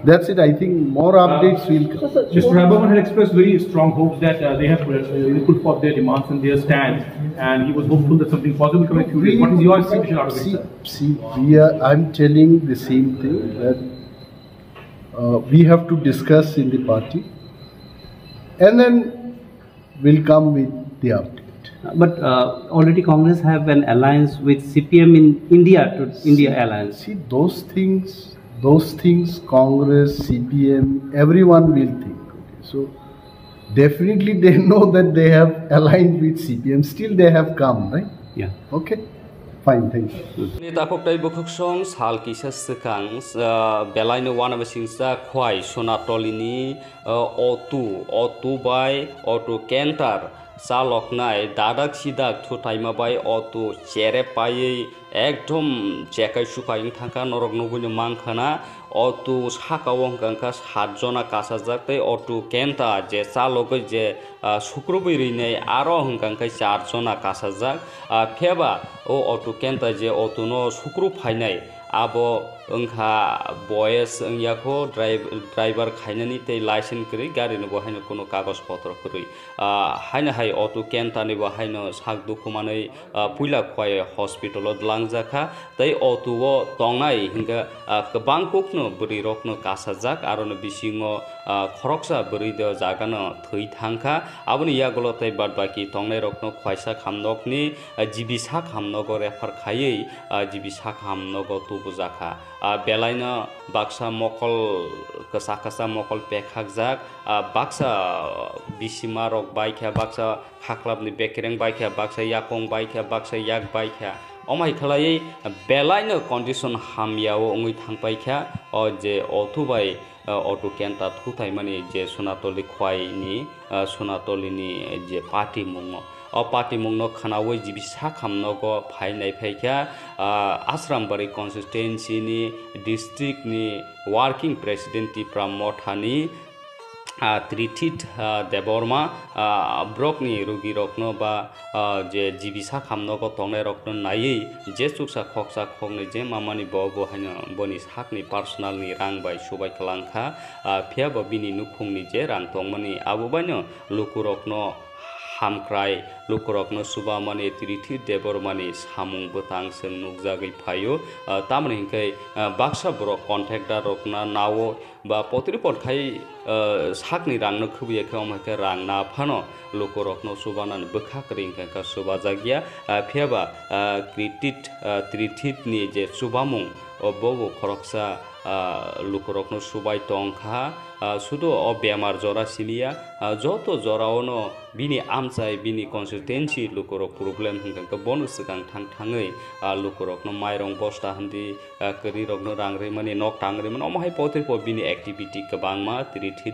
That's it. I think more updates will come. Mister Rai Babu had expressed very strong hopes that, uh, they have, uh, put forth their demands and their stand, and he was hopeful that something positive will come in future. What is your expectation out of it, See, sir? see, we are, I'm telling the same thing that, uh, we have to discuss in the party, and then will come with the update. But, uh, already Congress have an alliance with C P M in India to India See, alliance. See, those things, those things, Congress, C P M, everyone will think. Okay, so definitely they know that they have aligned with C P M. Still they have come, right? Yeah. Okay. Fine, thank you. Ni takhuk tei bukhuksong sal kisa swkang, uh, belaino uanama singcha Khwai Sonatolini, uh, auto, auto bai auto canter chaloknai dadak sidak thutaima bai auto chere paiwi ekdom chekai sukai wng thangkha, norok nugwino mankha na. Auto saka o hwnkha kha sat jona kasajak tei auto canter je chalogwi je, ah, sukrubwi rwnai aro hwnkha khe char jona kasajak. Ah, phiyaba o auto canter je auto no sukru phainai abo wngkha, boyes wngya kho, drive-, driver khainani tei license kwrwi, gari ni bo haino kuno kagoj potro kwrwi. Ah, haino hai auto canter ni bo haino sak dukhumanwi, ah, puila Khowai hospital o dwlangjakha. Tei auto o tongnai hinkhe, ah, kwbang kokno bwrwi rokno kasajak, aroni bisingo, ah, khoroksa bwrwi do jagano thwi thangkha. Aboni yagulo tei bad baki tongnai rokno Khowai sak hamnokni, ah, G B sak hamnogo refer khaiwi, ah, G B sak hamnogo tubujakha. Ah, belaino baksa mokol kwchak kwchak mokol pekhakjak, ah, baksa bisima rok baikha, baksa khaklapni bekereng baikha, baksa yakong baikha, baksa yak baikha. Omo hai khlaiwi belaino condition hamyao wngwi thangpaikha o je auto bai, ah, auto canter thutaimani je Sonatoli Khowai ni, ah, Sonatoli ni je patimungo. O patimungno khwnawi G B sak hamnogo phainai phaikha, ah, Asrambari constituency ni district ni working president Tipra Motha ni, ah, Trithit, ah, Debbarma, ah, borokni rugirokno ba, ah, je G B sak hamnogo tongnairokno naiwi je chuksa khoksa khoknwi je mamani bo, bo haino boni sakni personal ni rang bai subai kwlangkha, ah, phiya bo bini nukhungni je rang tongmani abo baino lukurokno hamkrai, lukurokno chubamani Trithit Debbarmani samung bwtang chwng nukjagwi phaio. Ah, tamoni hinkhe, ah, baksa borok contractor rokna nao ba potri pot khai, ah, sakni rangno khwbwi ya khe, omo hai khe rang na phano lukurokno chubanani bwkha kwrwi hinkhe kha chubajak ya. Ah, phiya ba, ah, Trithit, ah, Trithit ni je chubamung, o bo bo khoroksa, ah, lukurokno chubai tongkha. Ah, sudu o bemar jora simi ya, ah, joto joraono bini amchai, bini constituency lukurok problem hwnkha khe bono swkang thang thangwi, ah, lukurokno mairong bosta handi, ah, kwrwirokno rang rwimani, nok tang rwimani, omo hai potrwi po bini activity kwbangma Trithit,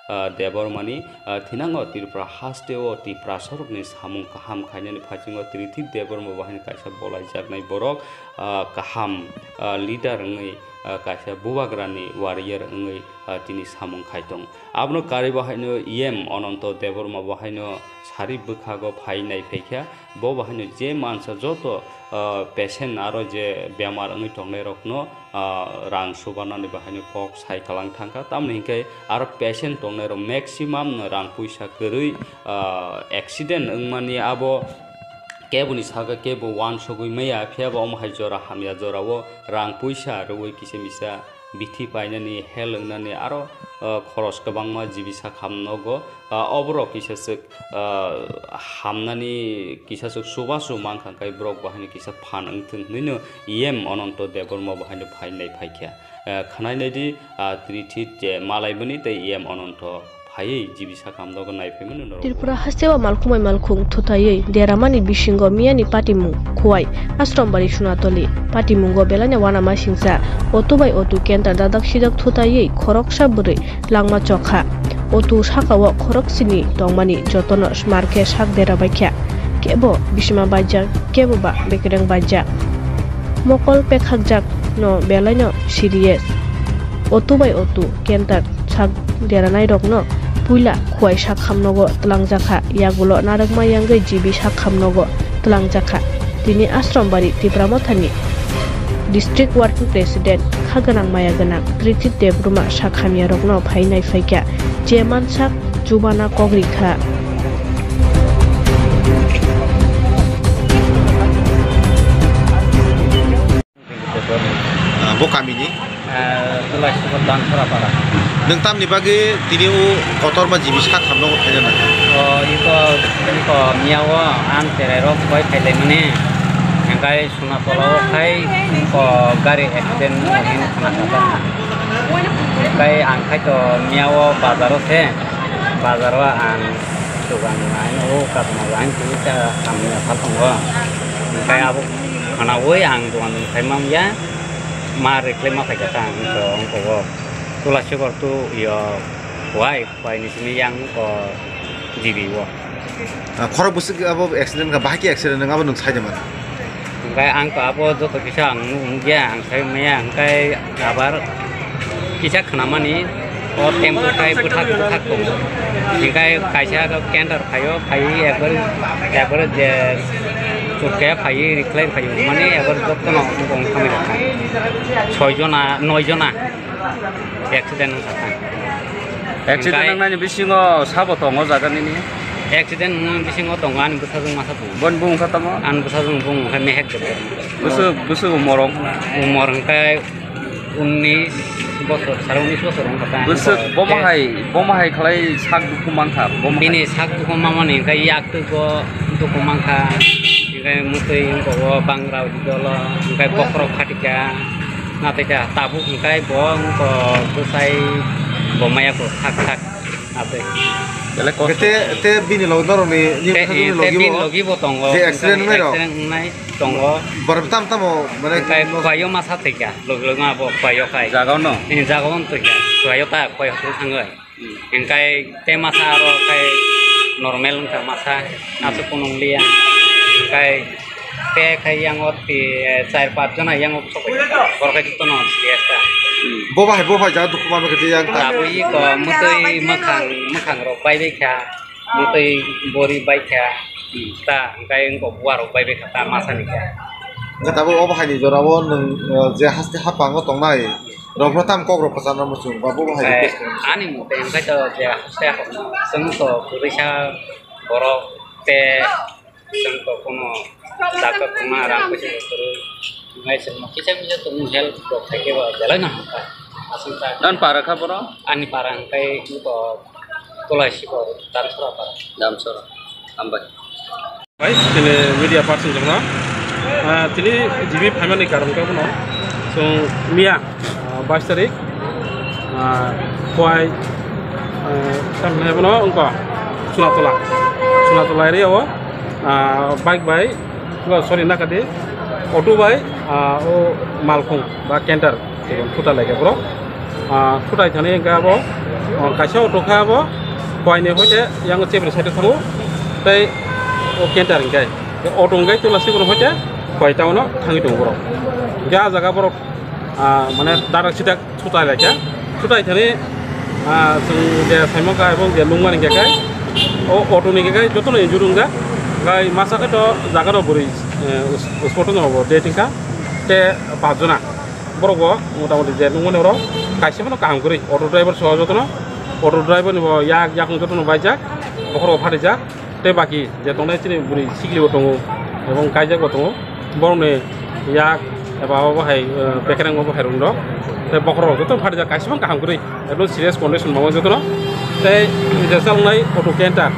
ah, Debbarmani, ah, thinango Tripura hasteo Tiprasarokni samung kaham khainani phaisingno Trithit Debbarma bo haino kaisa bolaijaknai borok, ah, kaham, ah, leader wngwi, ah, kaisa bubagrani warrior wngwi, ah, tini samung khai tong. Abono karwi bo haino E M Ananto Debbarma bo haino sari bwkhago phai nai phaikha. Bo bo haino je mansa joto, ah, patient aro je bemar wngwi tongnairokno, ah, rang subanani bo haino kok sai kalang thangkha. Tamoni hinkhe aro patient tongnairok maximum no rang puisa kwrwi, ah, accident wngmani abo keboni saka kebo uansugwi maya, phiya bo omo hai jora hamya jorao rang puisa rwui kisa misa bithi painani, hel wngnani, aro, ah, khoros kwbangma G B sak hamnogo, ah, oborok kisa swk, ah, hamnani kisa swk chubachu mankha, hwnkhe borok bo haino kisa phan wngthung hwnwi no E M Ananto Debbarma bo haino phainai phaikha. Ah, khwnai naidi, ah, Trithit je malaimani tei E M Ananto phaiwi G B sak hamnogo naiphai mano norok. Tripura hasteo malkhung bai malkhung thutaiwi deramani bisingo miyani patimung Khowai, Asrambari Sonatoli patimungo belaino uanamasingcha auto bai auto canter dadak sidak thutaiwi khoroksa bwrwi langma chokha. Auto sakao khoroksini tongmani jotono smart khe sak dera baikha, kebo bisima baijak, kebo ba bekereng baijak. Mokol pekhakjak no belaino serious. Auto bai auto canter sak deranairokno puila Khowai sak hamnogo twlangjakha, yagulo narwkma yangwi G B sak hamnogo twlangjakha. Tini Asrambari Tipra Mothani District Working President kha gwnang maya gwnang Trithit Debbarma sak hamyarokno phainai phaikha, je mansak chubana kok rikha. Ah, bo kamini? Ah, Tulaisukot Dansora para. Nwng tamni bagwi tini o kotorma G B sak hamnogo phaina nangkha? O, iko, iko miyao ang cherai rok koi phailaimani. Hingkai Sonatolao khai, o, gari accident wngmani khna kha. Hingkai ang khai to miyao bazaro se, bazaro ang dogan laino o katma lain tini ta hamya phal tongo. Hingkai abo khnaui ang dogan dong khai mamya. Ma reklai ma phaikha ta ang to ongko o. Tula sibor tu yo wai, wai ni simi yang ko G B o. Ah, khorok bwswk abo accident kha, bahai khe accident wng abo nwng sai de man? Hingkai ang to abo joto kisa ang nukya, ang sai maya, hingkai abar kisa khnamani o tempo kai bwthak bwthak tongo. Hingkai kaisa canter phaio, phaiwi ekbar, ekbar je Khe phaiwi reclaim phaiwi mani ebar jotono wng khamwi rwkha. Soi jona, noi jona accident wngkha. Accident wngnani bisingo sabo tongo jaga nini? Accident wngmani bisingo tongo ani bwsajwk masa tongo. Boni bumung kha tamo? Ani bwsajwk bumung kha Mehek Debbarma. Bwswk, bwswk umor wngkha? Umor hwnkhe unis bosor, sare unis bosor wngkha ta. Bwswk bomo hai, bomo hai khlai sak dukhu mankha, bomo hai. Bini sak dukhu mamani hwnkhe yak twibo dukhu mankha, hwnkhe mwtwi wngkha o bangra ujidolo, hwnkhe bokhorok phatikha, nathai ta tabuk hwnkhe bo wngkha bwsai bo maya kho sak sak. Ate. Belai kosto. Te, te bini log norokni, ni Te, bwsajwkni te logi bini bo. Logi bo tongo. Je accident Hwnkhe wngnairok. Accident wngnai tongo. Borok tam tamo, mane, Hwnkhe no- khuaio masa thwikha, logi logi ma bo khuaio khai. Jaga no? Ni jaga no thwikha, khuaio ta, khuaio thwk thangwi. Hmm. Hwnkhe te masa aro khai normal wngkha masa. Hmm. Aswk kunung liya. Hwnkhe Te khai yang o ti, eh, char pach jona yang o sok bai. Borok khai jotono serious ta. Bo bahai, bo bahai jaga dukhu mano khe yang ta. Tabuk iko mwtwi mwkhang, mwkhang rok bai bai kha, mwtwi bori bai kha. Ta, hwnkhe wngkha bua rok bai bai kha ta masa ni kha. Hwnkhe tabuk o bahai ni jora o nwng, eh, je haste hapang o tongnai rok no tam kok rok kwchang no muchung ba bo bahai Eh, request khe. Ani mute hwnkhe to je haste hapang chwng to kwrwisa borok te Chwng to kuno jaga kwma rang kwchwng kwrwi. Hwnkhai chwngno kisa misa tongmung help rok khaikhe ba belai no hamkha. Aswk ta. Nang para kha boro? Ani para hwnkhai to Tulaisi ba Damsora para. Damsora. Hambai. Bai, tini media person jongno. Ah, tini G B phaimani karon khe bono. Chwng miya. Ah, bais tarik, ah, Khowai, ah, tamhinai bono wngkha Chunatola, Chunatola area o, ah, bike bai, oh, sorry, nakadi, auto bai, ah, o malkhung ba canter thutai laikha borok, ah, thutai thani hwnkhe abo, oh, kaisa auto khe abo Khowai ni hoite yang Chebri side o thango, tei o canter hwnkhe auto hwnkhe Tulasikon hoite Khowai town o thangwi tongo borok, hwnkhe ah jaga borok. Ah, mane darak sidak thutai laikha. Thutai thani, ah, chwng je saimaka ebong je nukmani khe kai, o auto ni khe kai jotono injure wngjak. Gai masa khe to jaga rok bwrwi, eh, spot o no bo de tingkha. Te pach jona borok bo motamoti je nukmani oro kaisa phano kaham kwrwi. Auto driver soho jotono, auto driver ni bo yak yakung jotono baijak, bokhorok phatijak. Tei baki je tongnai chini bwrwi siklibo tongo, ebong kaijak bo tongo, borokni yak eba obo hai, eh, bekereng obo hai rung rok, tei bokhorok joto phatijak, kaisa phano kaham kwrwi, ekdom serious condition mamo jotono. Tei je chaloknai auto canter,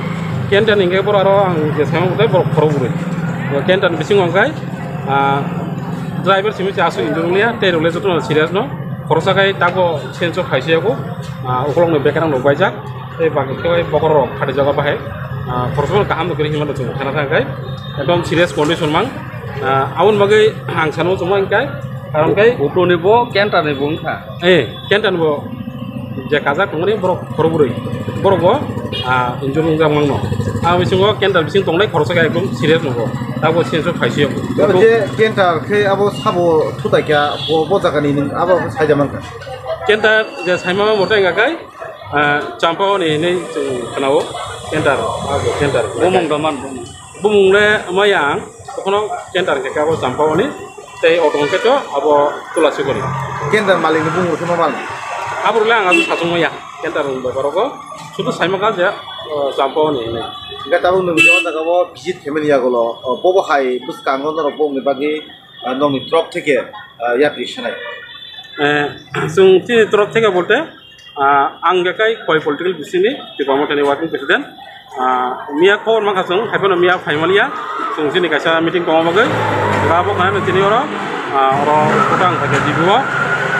canter ni hwnkhe borok aro ang je saimano tei borok khorok bwrwi, canter ni bisingo hwnkhe, ah, driver simi se aswk injure wngya, tei rok le jotono serious no, khoroksa khai tabuk senso khaisi yago, ah, ukolokni bekereng rok baijak. Tei baki khe bai bokhorok phatijak o bahai, ah, khoroksa kaham no kwrwi hinmano chwng khana thang khai ekdom serious condition mang, ah, aboni bagwi ang sano chwngma hwnkhe karon khai auto ni bo canter ni bo wngkha. Eh, canter ni bo je kajak tongmani borok khorok bwrwi borok bo, ah, injure wngjak mangno. Ah, bisingo canter bising tongnai khoroksa khe ekdom serious nokho tabuk senso khaisi o. Abo je canter khe abo sabo thutai kha bo, bo jaga ni nwng abo saida mankha. Canter je saima moto wngkha khai, Ah, Champao ni hinwi chwng khwnao, canter, abo canter. Bumung doman, bumung. Bumung le maya ang, tokhono canter hwnkhe abo Champao ni, tei auto hwnkhe to abo Tulasikon ni. Canter malik ni bumung rokhe ma mal? Abo le ang abo sachung maya, canter ni bepar rogo, sudu saima kha je, ah, Champao ni hinwi. Hwnkhe tabuk nwng je o jaga o visit khaimani yagulo, oh, bobo hai bwskango norok bumung ni bagwi, ah, nokni torop theke, ah, yapri sanai? Eh, chwng chini torop theke bolte, Ah, ang hwnkhe kai Khowai political bisingni Tipra Mothani working president. Ah, miya khobor mankha chwng, haiphano miya phaimaliya. Chwng chini kaisa meeting tongma bagwi. Abo khainano tini oro, ah, oro photo ang khaikha G B o.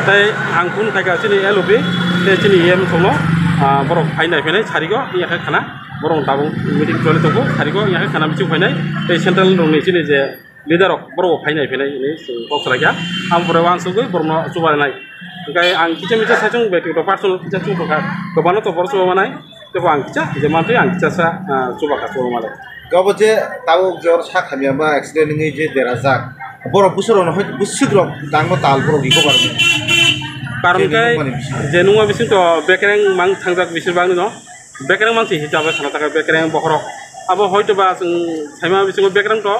Tei ang phone khaikha chini L O B, tei chini E M chwngno, ah, borok phainai phainai sarigo, iya khe khana. Borok tabuk meeting choli tongo, sarigo, iya khe khana bisingo phainai. Tei central rokni chini je leader rok borok bo phainai phainai hinwi chwng kok salaikha. Ang pore uansugwi borokno chubarinai. Hwnkhe ang kisa misa saichung bektito personal kisa chubakha. Kwbangno to borok chubamanai. Teibo ang kisa je mantwi ang kisa sa, ah, chubakha chubamalai. Obo je tabuk je oro sak hamya ma accident wngwi je derajak. Borok bwswk rokno hoi bwswk rok dangno tal borok recover wngwi. Karon je khe nukmani bisingo. Je nukma bisingto bekereng mang thangjak bising bangno. Bekereng mang si hita bai khana takai bekereng bokhorok. Abo hoito ba chwng saima bisingo bekereng to.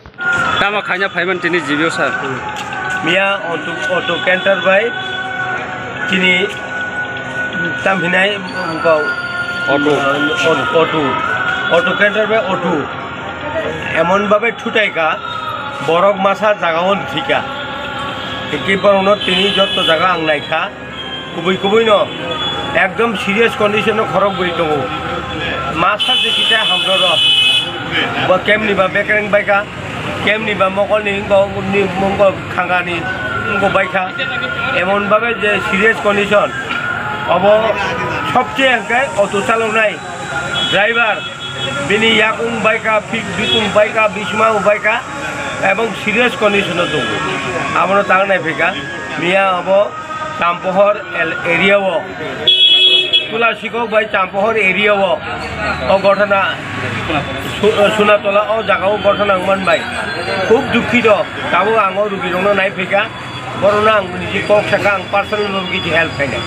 Tamo khaina phaiman tini G B O sir? Miya auto, auto canter bai tini tam hinai bau auto. Auto, auto, auto কেন্দ্র বে অটো। এমন ভাবে ঠুটাইকা, বরক মাসা জাগাও থিকা। কি বরনো তিনি যত জাগা আং নাইখা, kubui kubui no, ekdom serious condition no khorok bui tongo. Masa je kita hamdoro, bo kemni ba bekereng baika, kemni ba mokol ni ngo ni mongo khangani ngo baikha. Emon babe je serious condition, obo sobche hingke auto chaloknai driver, bini yakung baika, bikung baika, bismang baika, ebong serious condition o tongo. Abono tangnai phika, miya obo Champohor el-, area o, Tulasikok bai Champohor area o, o ghotona, Su-, Sunatola o jaga o ghotona wngman bai. Khub dukhito, tabuk ang o rugi rokno nai phika, borokno ang niji kok saka ang personal babo kisi help khainai.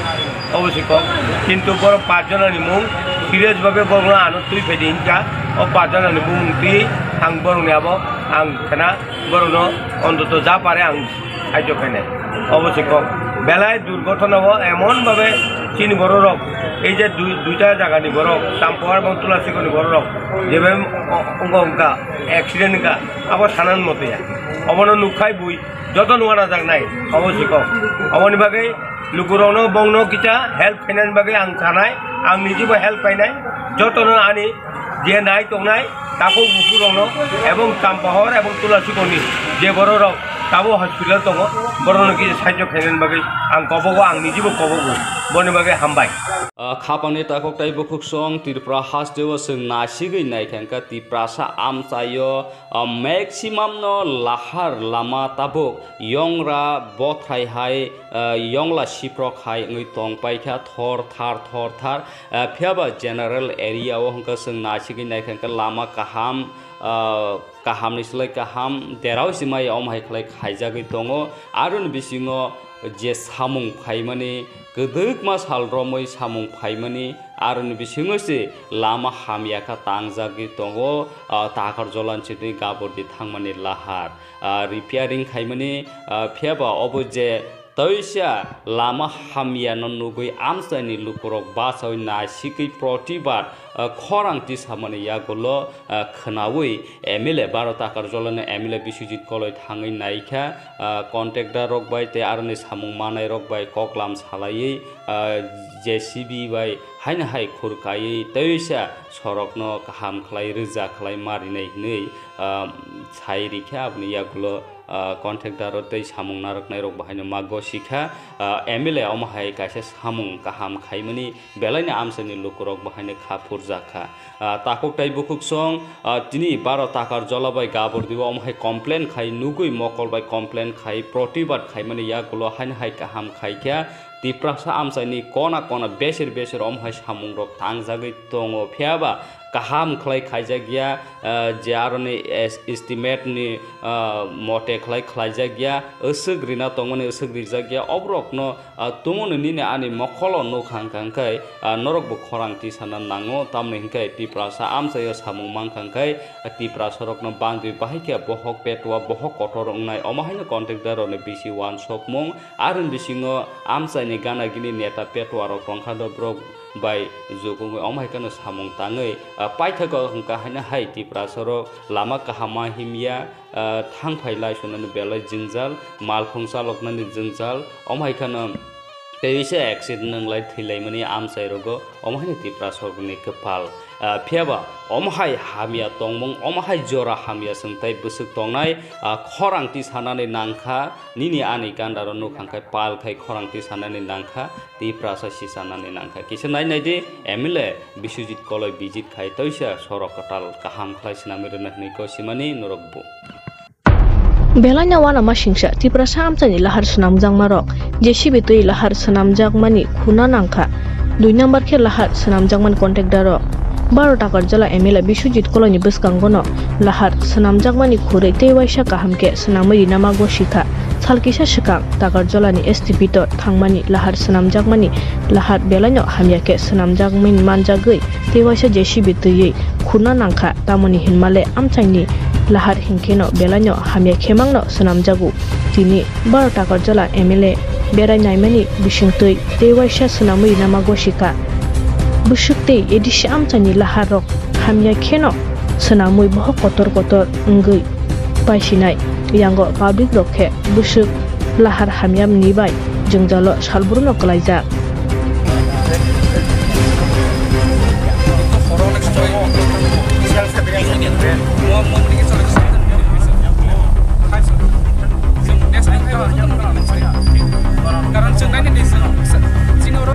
Obo se kok, kintu borok pach jona ni mung, serious babe borokno ano twi phaidi hinka, o pach jona ni mung twi ang borokni abo ang khna borokno ontoto ja pare ang sahajyo khainai. Obo se kok. Belai durghotonao emon babe chini bororok, ei je dui-, duita jagani borok, Champohor ebong Tulasikoni bororok, jebe o-, ongka ongka, accident ongka, abo sanan motoya. Obono nukkhai bui, joto nuanajak nai, obo se kok. Oboni bagwi lukurokno bongno kisa help khainani bagwi ang sanai, ang nijibo help khainai, jotono ani je nai tongnai, takhuk bukurokno ebong Champohor ebong Tulasikoni je bororok tabo hospital tongo, borokno kisa sahajyo khainani bagwi ang kobogo, ang nijibo kobogo, boni bagwi hambai. Ah, khapangni takhuk tei bukhuksong Tripura hasteo chwng nasigwi naikha wngkha Tiprasa amchaio, ah, maximum no lahar lama tabuk yongra bothrai hai, ah, yongla siprok hai wngwi tong paikha thor thar thor thar. Ah, phiyaba general area o hwnkha chwng nasigwi naikha wngkha lama kaham, ah, kahamni slai kaham derao se maya omo hai khlai khaijagwi tongo. Aroni bisingo je samung phaimani, kwdwkma sal romwi samung phaimani, aroni bisingo se lama hamya kha tangjagwi tongo, ah, Takarjola ni sitwi Gabordi thangmani lahar, ah, repairing khaimani, ah, phiyaba obo je Teisa lama hamya no nugwi amchaini lukurok bachaui naisigwi protibad, ah, khorang tisamani yagulo, ah, khwnaui M L A Baro Takarjola ni M L A Biswajit Koloi thangwi naikha, ah, contractor rok bai tei aroni samung manai rok bai koklam salaiwi, ah, J C B bai haino hai khurkaiwi teisa sorokno kaham khlai rwja khlai marinai hinwi, ah, sai rikha aboni yagulo. Ah, contractor o tei samung narwknai rok bo haino ma gosi kha. Ah, M L A omo hai kaisa samung kaham khaimani belaini amchaini lukurok bo haino kha phurjak kha. Ah, takhuk tei bukhuk song, ah, tini Baro Takarjola bai Gabordi o omo hai complain khai nugui mokol bai complain khai protibad khaimani yagulo haino hai kaham khai kha. Tiprasa amchaini kona kona besir besir omo hai samung rok tangjagwi tongo, phiyaba kaham khlai khaijak ya, ah, je aroni es-, estimate ni, ah, mote khlai khlaijak ya, aswk rina tongmani aswk rijak ya, oborokno, ah, tumuni nini ani mokholo nukha hwnkha hwnkhe, ah, norokbo khorang tisana nango, tamni hwnkhe Tiprasa amchaio samung mankha hwnkhe, ah, Tiprasa rokno bandwi bahai khe bohok petua, bohok kotor wngnai, omo haino contractor rokni bisi uansukmung, aroni bisingo amchaini gana gini neta petua rok tongkha do borok bai jukungwi omo hai kheno samung tangwi, ah, paithago hwnkha haino hai Tiprasa rok lama kaham ma himya, ah, thangphai lai sunani belai jwngjal, malkhung chaloknani jwngjal, omo hai kheno teisa accident wnglai thwilaimani amchai rogo, omo haino Tiprasa rokni kwpal. Ah, phiyaba omo hai hamya tongmung, omo hai jora hamya chwng tei bwswk tongnai, ah, khorang tisanani nangkha, nini ani gandaro nukha hwnkhe pal khai khorang tisanani nangkha. Tiprasa sichanani nangkha. Kisa nai nai di, M L A Biswajit Koloi visit khai toisa sorok kwtal kaham khlai swnamwi rwna hwnwi gosimani norokbo. Belaino uanama singsa Tiprasa amchaini lahar swnamjakmarok J C B twi lahar swnamjakmani khuna nangkha. Dui number khe lahar swnamjakmani contractor rok. Baro Takarjola M L A Biswajit Koloini bwskangono lahar swnamjakmani khurwi tei waisa kaham khe swnamwi rina ma gosi kha. Sal kisa swkang Takarjolani S T Pitor thangmani lahar swnamjakmani lahar belaino hamya khe swnamjakmani manjagwi tei waisa J C B twiwi khurna nangkha, tamoni hinmale amchaini lahar hinkheno belaino hamya khemangno swnamjago. Tini Baro Takarjola M L A berai naimani bisingtwi tei waisa swnamwi rina ma gosi kha. Bwswk tei A D C amchaini lahar rok hamya kheno swnamwi bohok kotor kotor wngwi paisinai. Yango public rok khe bwswk lahar hamya ni bai jwngjalo salbrum no kwlaijak. Karon chwng nainani chwng, chini oro.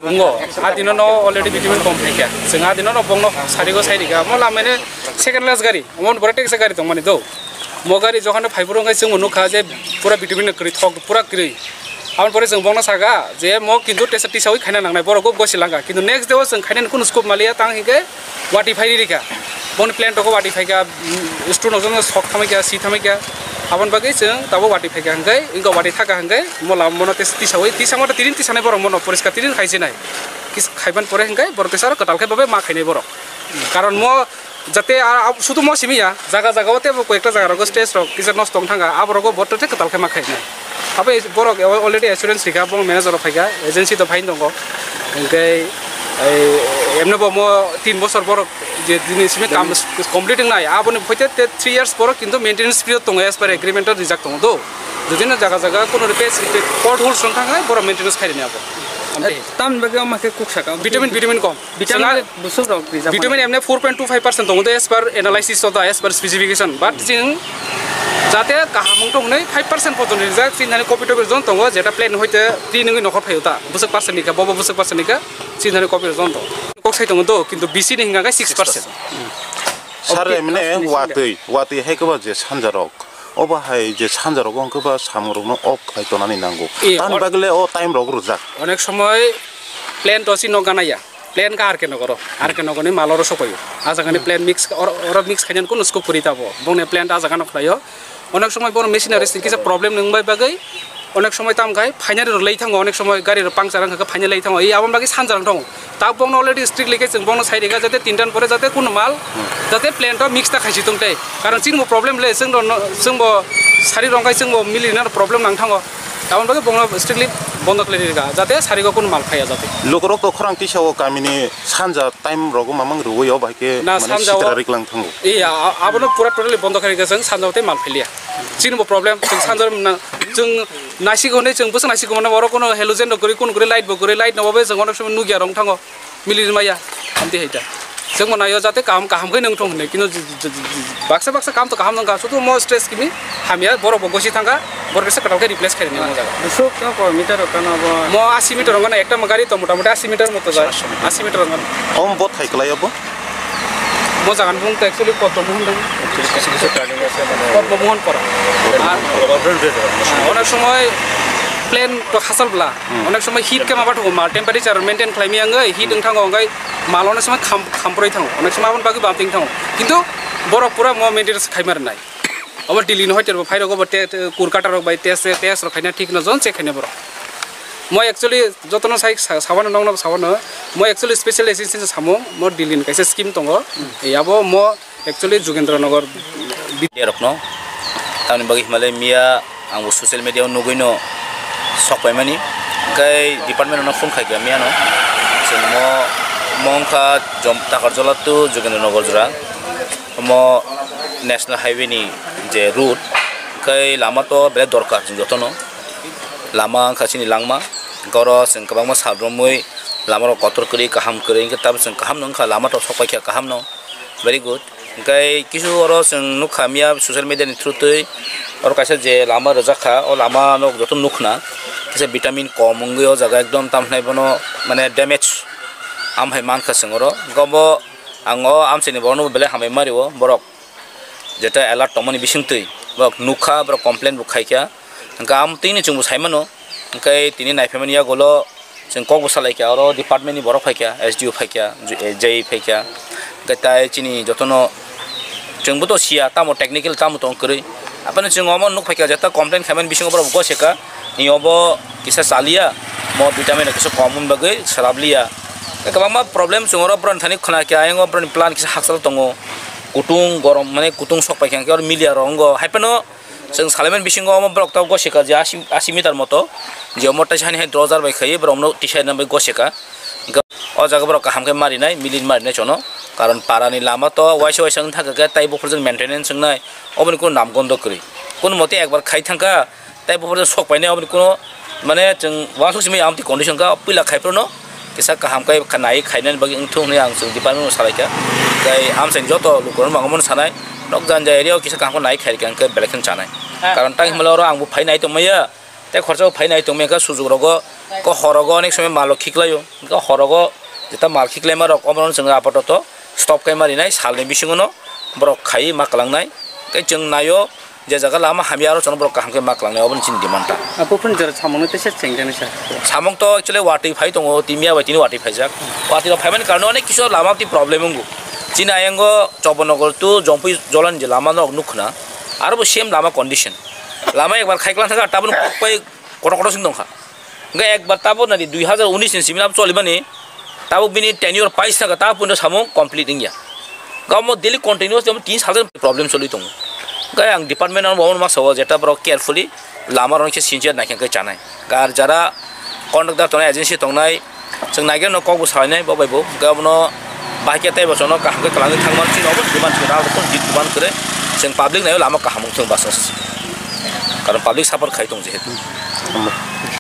Bungo, adino no already bitumen kom phaikha. Chwng adino no bongno sarigo sairikha. Mo lamene second class gari, omo pore teksa gari tongmani do. Mo gari jokhon phai phuru wngkhe chwngbo nukha je pura bitumen kwrwi thok, pura kwrwi. Aboni pore chwng bongno saka je mo kintu tesa tisawi khaina nangnai, borok go gosi langkha. Kintu next day o chwng khainani kunu scope maliya, tang hinkhe wati phai rikha. Boni plant rok wati phaikha, mm, student rok jono sok thamai kha, si thamai kha. Aboni bagwi chwng tabuk wati phaikha hinkhe, wngkha wati thaka hinkhe, mo lama mono tesa tisawi, tisa mata tinin tisanai borok mono poriskar tinin khai sinai. Kis-, khaiban pore hinkhe borok tesa aro kwtal khe babe ma khainai borok. Karon mo Jate a, a, sudu mo simi ya, jaga jaga o tebo koi ekta jaga rogo stage rok kisa nosto wng thangkha, abo rogo bo tete kwtal khe ma khainai. Abo es-, borok already assurance rikha, bo manager rok phaikha, agency to phain tongo. Hinkhe ei, emne bo mo tin bosor borok je dini simi kam complete wngnai, aboni phoite te three years borok kintu maintenance period tongo, as per agreement o rijak tongo do. Jodi no jaga jaga kono repair, repair, potholes wng thangkha, borok maintenance khairani abo. Amtwi. Tamni bagwi omo khe kuk saka? Vitamin, vitamin kom. Vitamin Chwla-, busuk rok rijak vitamin mano. Emne four point two five percent tongo, as per analysis of the, as per specification. But chwng jate kaham wng tong hwnwi five percent porjonto rijak, chini thani copy topi jon tongo, jeta plan hoite tin wngwi nokhor phaio ta, bwswk percent ni khe, bobo bwswk percent ni khe, chini thani copy jon tongo. Kok sai tongo do, kintu B C ni hwnka khe six percent. Sir, okay, emne last finishing watwi, watwi hai kwba je sanjarok, obo hai je sanjarok wng kwba samungrokno off khai tonani nango. Eh, tamni or- bagwi le o time rok rwjak. Onek somoy plan to si no ganaya. Plan ka R K Nogoro, R K Nogorni mal oro sopaio. A jagani plan mix, or-, oro mix khainani kunu scope kwrwi tabo. Bongni plan ta a jagano khlaio. Onek somoi bono machineries ni kisa problem nung bai bagwi, onek somoi tam khai phainani rok lei thango, onek somoi gari rok puncture wng kha phainani lei thango. Ei aboni bagwi sanja wng thango. Ta bongno already strictly khe chwng bongno sai rikha jate tintan pore jate kunu mal jate plan to mix ta khaisi tong tei. Karon chini bo problem le, chwng rok no, chwng bo sari rong khai chwng bo mili na problem nang thango. Aboni bagwi bongno strictly bondo khlai rikha jate sari go kunu mal phaiya jate. Lukurok to khorang tisa o kamini sanja time rogo mamang rwui o bahai khe na mane sanja sitra o riklang thango. Iya, a-, abono pura totally bondo khlai rikha chwng sanja o tei mal phailia. Chini bo problem, chwng sanja o na, chwng naisik hwnwi chwng bwswk naisik hwnwi oro kono halogen rok kwrwi, kunu kwrwi light bo kwrwi, light no bo chwng onek somoi nukya rong thango, mili maya, amtwi hai ta. Chwng bo naio jate kaham kaham khe nung thung hwnwi, kino j-, j-, j-, j-, baksa baksa kam to kaham nung kha, sudu mo stress kimi hamya, borok bo gosi thang kha, borok kisa kwtal khe replace khairani mo jaga. Busuk no koi meter rok kano bo? Mo asi meter wngkha na, ekta mo gari to mota moti asi meter moto jai, asi meter wngkha na. Om bo thai kwlai abo? Mo jaga ni bung to actually Padma Mohan dong. Actually, kisa kisa turning ase, mane Padma Mohan pora. Padma Mohan pora. Ar onek somoi plan to khasal bla, hmm, onek somoi heat khe ma bathugo, mal temperature maintain khlai mi wngwi heat wng thango, wngwi mal onek somoi kham, khamproi thango, onek somoi aboni bagwi bam ting thango. Kintu borok pura mo maintenance khai ma rwnai. Obo Delhi ni hotel bo phai rok, obo te, te, Kolkata rok bai test, test rok khaina thik no jon check khaina borok. Mo actually jotono sai sa-, sabano nokno sabano, mo actually special assistance samung, mo Delhi ni kaisa scheme tongo. Yabo mo actually Jugendra Nagar bi- Media rokno, tamni bagwi himalai miya ang bo social media o nugwi no sok paimani, kai department rokno phone khai kha miya no, chwng mo, mo wngkha Jom-, Takarjola to Jugendra Nagar jora. Omo National Highway ni je route, khe lama to belai dorkar chwng jotono. Lama wngkha chini langma, hwnkhe oro chwng kwbangma sal romwi lama rok kotor kwrwi, kaham kwrwi, hwnkhe tabuk chwng kaham no wngkha, lama to sok paikha kaham no, very good. Hwnkhe kisu oro chwng nukha miya social media ni through twi, oro kaisa je lama rwjak kha, o lama no joto nukna, kisa vitamin kom wngwi o jaga ekdom, tamo hwnai bono mane damage am hai mankha chwng oro. Hwnkhe obo Ang o amchaini borokno belai hambai ma rio, borok jeta alert tongmani bisingtwi Borok nukha, borok complain bo khaikha. Hwnkhe amtwini chwngbo saimano. Hwnkhe tini naiphaimani yagulo chwng kokbo salaikha, oro department ni borok phaikha, S D O phaikha, J A phaikha. Hwnkhe tai chini jotono chwngbo to siya, tamo technical tamo tong kwrwi. Aphano chwng omo nuk phaikha, jeta complain khaimani bisingo borok goseka. Ni obo kisa chaliya, mo vitamin kisa kom wng bagwi swrap liya. Kwbangma problem chwng oro boroni thani khwna khe, ayang o boroni plan kisa hakchal tongo. Kutung gorom, mane kutung sok paikha, hwnkhe oro miliya rok wngo. Haiphano chwng salaimani bisingo omo borok tabuk goseka je asi, asi meter moto. Je omo taisa hani hai dojar bai khaiwi borok no tisa nang bai goseka. Hwnkhe o jaga borok kaham khe marinai, milir marinai chono. Karon para ni lama to waisa waisa wng thangkha khe, tai buphuru chwng maintenance wngnai, oboni kunu nam gondo kwrwi. Kunu mote ekbar khai thangkha, tai buphuru sok painai, oboni kuno, mane, chwng uansuk simi amtwi condition ka, puila khai phuru no kisa kaham kai kha-, nai khainani bagwi wngthung hwnwi ang chwng department no salaikha. Tai amchaini joto lukurok no mangmano sanai, nok jani jai area o kisa kaham khe nai khairikha hwnkhe belai kheno chanai. Karon tang himla oro ang bo phai nai tongmaya, tei khorsa bo phai nai tongmaya, hwnkhe sujuk rogo, ko horogo onek somoi malo khiklaio, hwnkhe horogo jeta mal khiklaima rok omono chwng apatot stop khaima rinai, salni bisingo no borok khaiwi ma kwlangnai. Tei chwng naio, je jaga lama hamya, aro chwng borok kaham khe ma kwlangnai, oboni chini demand ta. Abo phun jora samungno teisa chengjaknai sir. Samung to actually watwi phai tongo, timiya bai tini watwi phaijak. Watwi rok phaimani karone onek kisu lama twi problem wngo. Chini ayango Chobonogor to Jompui Jolan je lama no nukha na, aro bo same lama condition. Lama ekbar khai kwlang thangkha, tabuk kokpai kotor kotor sing tongkha. Hwnkhe ekbar tabuk nadi dui hazar unis ni simi abo cholimani, tabuk bini tenure pais thangkha, tabuk puno samung complete wngya. Hwnkhe omo daily continuous omo tin sal problem choli tongo. Hwnkhe ang department ano bo masa o jeta borok carefully lama rok se sincere naikhe hwnkhe chanai. Ar jara contractor tongnai, agency tongnai, chwng naikhe no kokbo salainai bo bai bo. Hwnkhe obono bahai khe tei bo chwngno kaham khe kwlangwi thangmani chini obo demand khe, demand khe, chwng public naio lama kaham wngthung basa se. Karon public support khai tong jehetu.